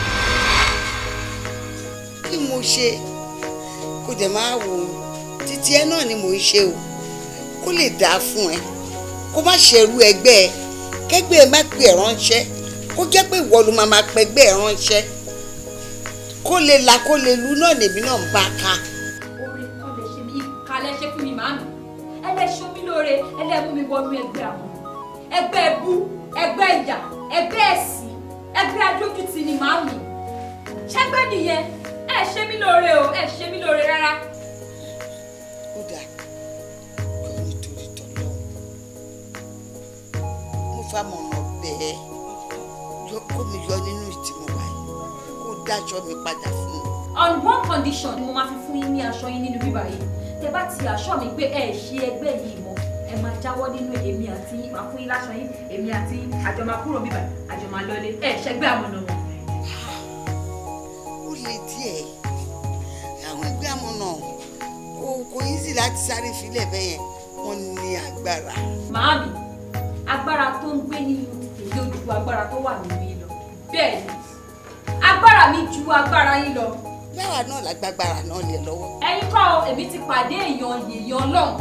Kí mo ṣe kó dẹ̀ máa wò ó? Títí ẹ náà ni mò ń ṣe o, kó lè dáa fún ẹ, kó má ṣerú ẹgbẹ́ ẹ, kẹ́gbẹ́ ẹ má pè ẹ́ ránṣẹ́, kó jẹ́ pé ìwọ ló máa máa pẹgbẹ́ ẹ ránṣẹ́, kó lè là kó lè lu náà lèmi náà ń bá a ká. Oore kọ́ lẹ ṣe mí, ìkà lẹ ṣe fún mi, màámi. Ẹ lẹ ṣe mí lóore, ẹ lẹ mú mi wọnú ẹgbẹ́ àwọn ẹgbẹ́ ẹbú, ẹgbẹ́ ìyà, ẹgbẹ́ ẹ̀sìn, ẹgbẹ́ adójútì ni, màámi. Ṣẹgbẹ́ nìyẹn. Ẹ ṣe mí lóore o, ẹ ṣe mí lóore rárá. Ó dáa, kò nítorí tọ́lọ́ mo fàmọ̀ràn bẹ́ẹ̀ yọ kó mi yọ nínú ìtìmọ̀ wáyé, kó dájọ́ mi padà fún mi. On one condition ni mo máa fi fún yín ní aṣọ yín nínú bíbá yìí: tẹ bá ti aṣọ mi pé ẹ ṣe ẹgbẹ́ yìí mọ́, ẹ máa jáwọ́ nínú ẹ̀, èmi àti yín máa fún yín láṣọ yín, èmi àti yín àjọ máa kúrò bíbá, àjọ máa lọlé. Ẹ ṣẹgbẹ́ àmọ̀nà wọn. Ó le díẹ̀. Àwọn ẹgbẹ́ àmọ̀nà kò easy láti sáré filẹ̀ bẹ́ẹ̀ yẹn, wọ́n ní agbára. Màámi, agbára tó ń gbé nínú tèmi ó ju agbára tó wà nínú yín lọ. Bẹ́ẹ̀ ni, agbára mi ju agbára yín lọ. Báwa náà lágbára náà lè lọ́wọ́. Ẹ̀yin kọ́ o, èmi ti pàdé èèyàn yèèyàn Ọlọ́run.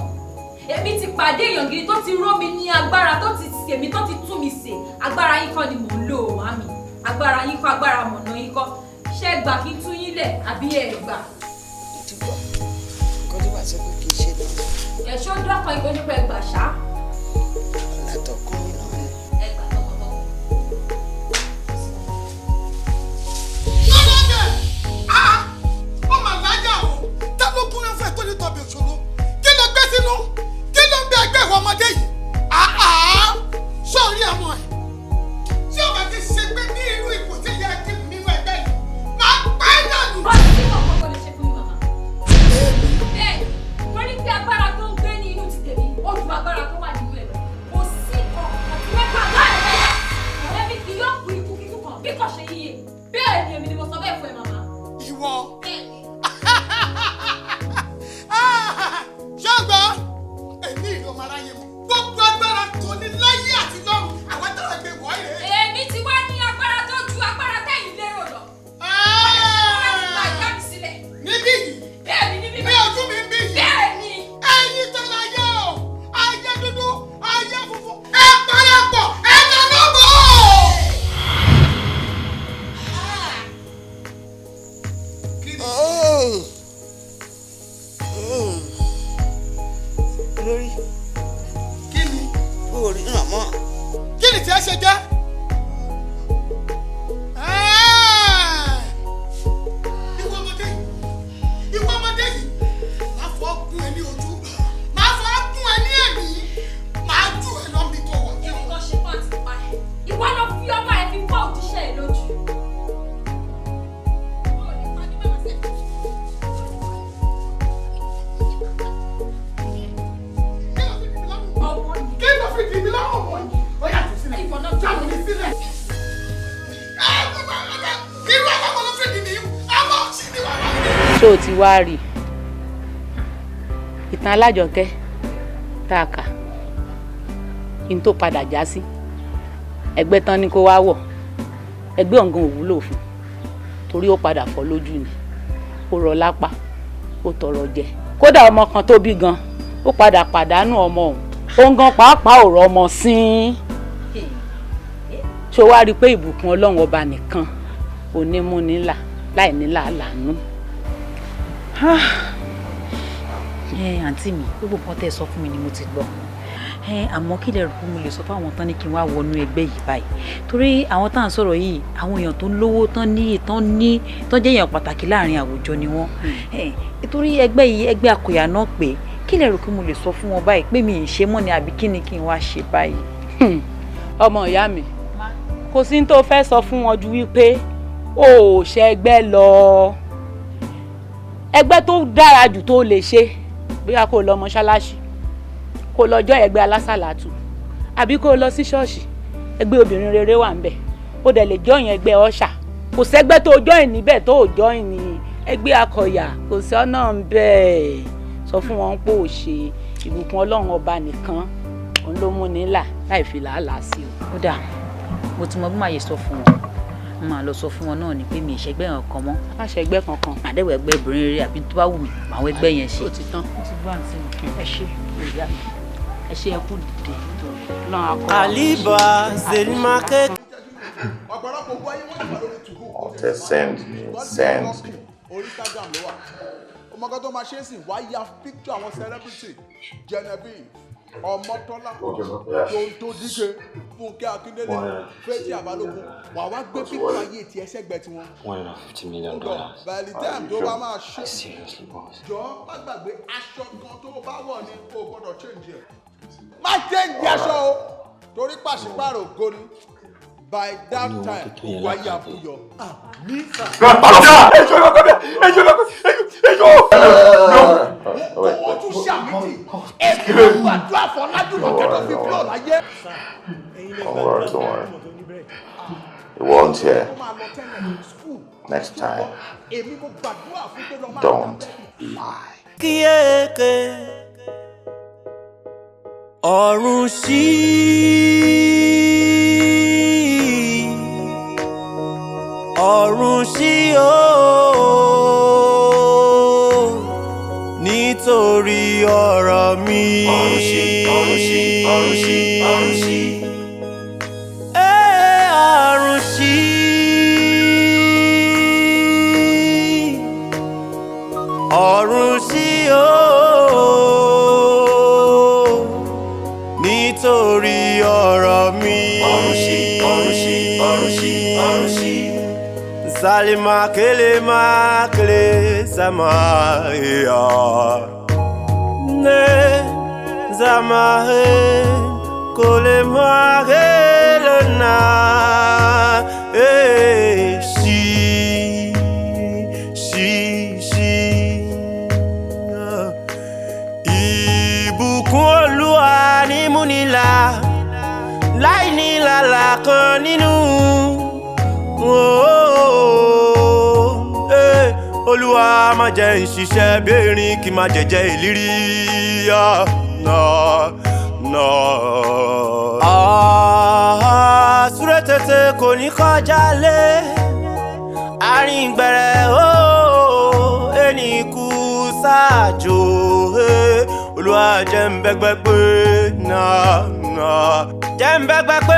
Èmi ti pàdé èèyàn gidi tó ti ró mi ní agbára, tó ti sè mí, tó ti tún mi sè. Agbára yín kọ́ ni mò ń lò ó, màámi. Agbára yín kọ́, agbára mọ̀nà yín kọ́. Ṣé ẹ gbà kí n tún yín lẹ̀ àbí ẹ gbà? Ti gbọ́ nǹkan tó wà sọ pé kì í ṣe náà. Ẹ̀ṣọ́ dọ́kan ìgbó nípa ẹgbà ṣá. Látọkàn mi náà ni. Ẹ gbà tọkàntọkàn. Ṣé o ti wá rí ìtàn Alájọkẹ́ tá a kà kí n tó padà já sí ẹgbẹ́ tán ni kó wá wọ̀, ẹgbẹ́ ọ̀ngàn ò wúlò fún torí ó padà fọ́ lójú ni, ó rọ lápá, ó tọrọ jẹ, kódà ọmọ kan tó bí gan ó padà pàdánù ọmọ òun, òun gan pàápàá ò rọ ọmọ sín. Ṣé o wá rí i pé ìbùkún Ọlọ́run ọba nìkan onímúnilà láì ní làálàánú. Àǹtí mi, gbogbo nǹkan tẹ́ ẹ sọ fún mi ni mo ti gbọ́, àmọ́ kí lẹ rò pé mo lè sọ fáwọn tán ní kí n wá wọnú ẹgbẹ́ yìí báyìí? Torí àwọn tá à ń sọ̀rọ̀ yìí, àwọn èèyàn tó ń lówó tán ní tán ní tán jẹ́ èèyàn pàtàkì láàrin àwùjọ ni wọ́n. Torí ẹgbẹ́ yìí, ẹgbẹ́ akọ̀yà náà, pé kí lẹ rò pé mo lè sọ fún wọn báyìí, pé mi ì ṣe mọ́ ni àbí kí ni kí n wá ṣe báyìí? Ọmọ ìyá mi, kò sí ní tó fẹ́ sọ fún wọn ju wípé o ò ṣẹgbẹ́ lọ. Ẹgbẹ́ tó dára jù tó lè ṣe, bóyá kó lọ mọ́ṣáláṣí, kó lọ jọ́ ẹgbẹ́ alásàlátù, àbí kó lọ sí ṣọ́ọ̀ṣì, ẹgbẹ́ obìnrin rere wà ńbẹ̀. Ó dẹ̀ lè join ẹgbẹ́ ọ̀ṣà. Kò sẹ́gbẹ́ tó join níbẹ̀ tó join ní ẹgbẹ́ akọ̀yà, kò sí ọ̀nà ńbẹ̀. Sọ fún wọn pé ò ṣe, ìbùkún Ọlọ́run ọba nìkan òun ló mú ní là láì fi làálàá sí o. Ó dà, mo ti mọ bí màá yẹ sọ fún wọn. N máa lọ sọ fún wọn náà ni pé mi ì ṣẹgbẹ́ kankan mọ́. Má ṣẹgbẹ́ kankan. Àdéhùn ẹgbẹ́ obìnrin rere àbí tó bá wù mí màá ẹgbẹ́ yẹn ṣe. Ó ti tán. Mo ti gbọ́, àǹtí mi, ẹ ṣé. Ẹ ṣe, ẹ kú dìde lọ́n akọ. Aliba Zelimake. Ọ̀tẹ̀ send me, send me. Orí Instagram ló wà. Ọmọ kan tó máa ṣe é sìn wá ya picture àwọn celebrity, Genevieve Ọmọtọ́lá, Tonto Dike, Fúnkẹ́ Akíndélé, Fathia Balogun, wà wá gbé picture ayé tiẹ̀ sẹ́gbẹ̀ẹ́ tiwọn. $150 million. By the time tó bá máa ṣe, Seriously, boss. jọ má gbàgbé aṣọ kan tó bá wọ̀ ni o gbọ́dọ̀ change ẹ̀. Má change aṣọ o, torí pàṣípàrọ̀ ògo ni. By that time, ògo ayé àbúyọ. Àmín sà. Ó tún ṣàmìtì èmi gbàdúrà fọlájúmọ̀ kẹ́tọ́ fi flow láyé. Don't worry, don't worry. It won't here. Next time, Èmi mo gbàdúrà fún pé lọ máa don't lie. Kíyèké ọ̀run ṣí, ọ̀run ṣí ooo nítorí ọ̀rọ̀ mi. Ọ̀run ṣí, ọ̀run ṣí, ọ̀run ṣí, ọ̀run ṣí. Ẹ́, ọ̀run ṣí, ọ̀run ṣí ooo nítorí ọ̀rọ̀ mi. Ọ̀run ṣí, ọ̀run ṣí, ọ̀run ṣí, ọ̀run ṣí. Salima kele makele sama ya ne zama he kole makele na eh shi shi shi. Ìbùkún Olúwa ní múnilà láì ní làlà kan nínú. Oh, eh, Olúwa má jẹ́ ń ṣiṣẹ́ bí erin kí má jẹ̀jẹ̀ ìlírí. Ah, no, no. Ah, súré tètè kò ní kọjá lé àárín gbẹ̀rẹ̀ ó ẹni kú ṣáàjò. Olúwa jẹ́ ń bẹ́gbẹ́ pé náà náà jẹ́ ń bẹ́gbẹ́ pé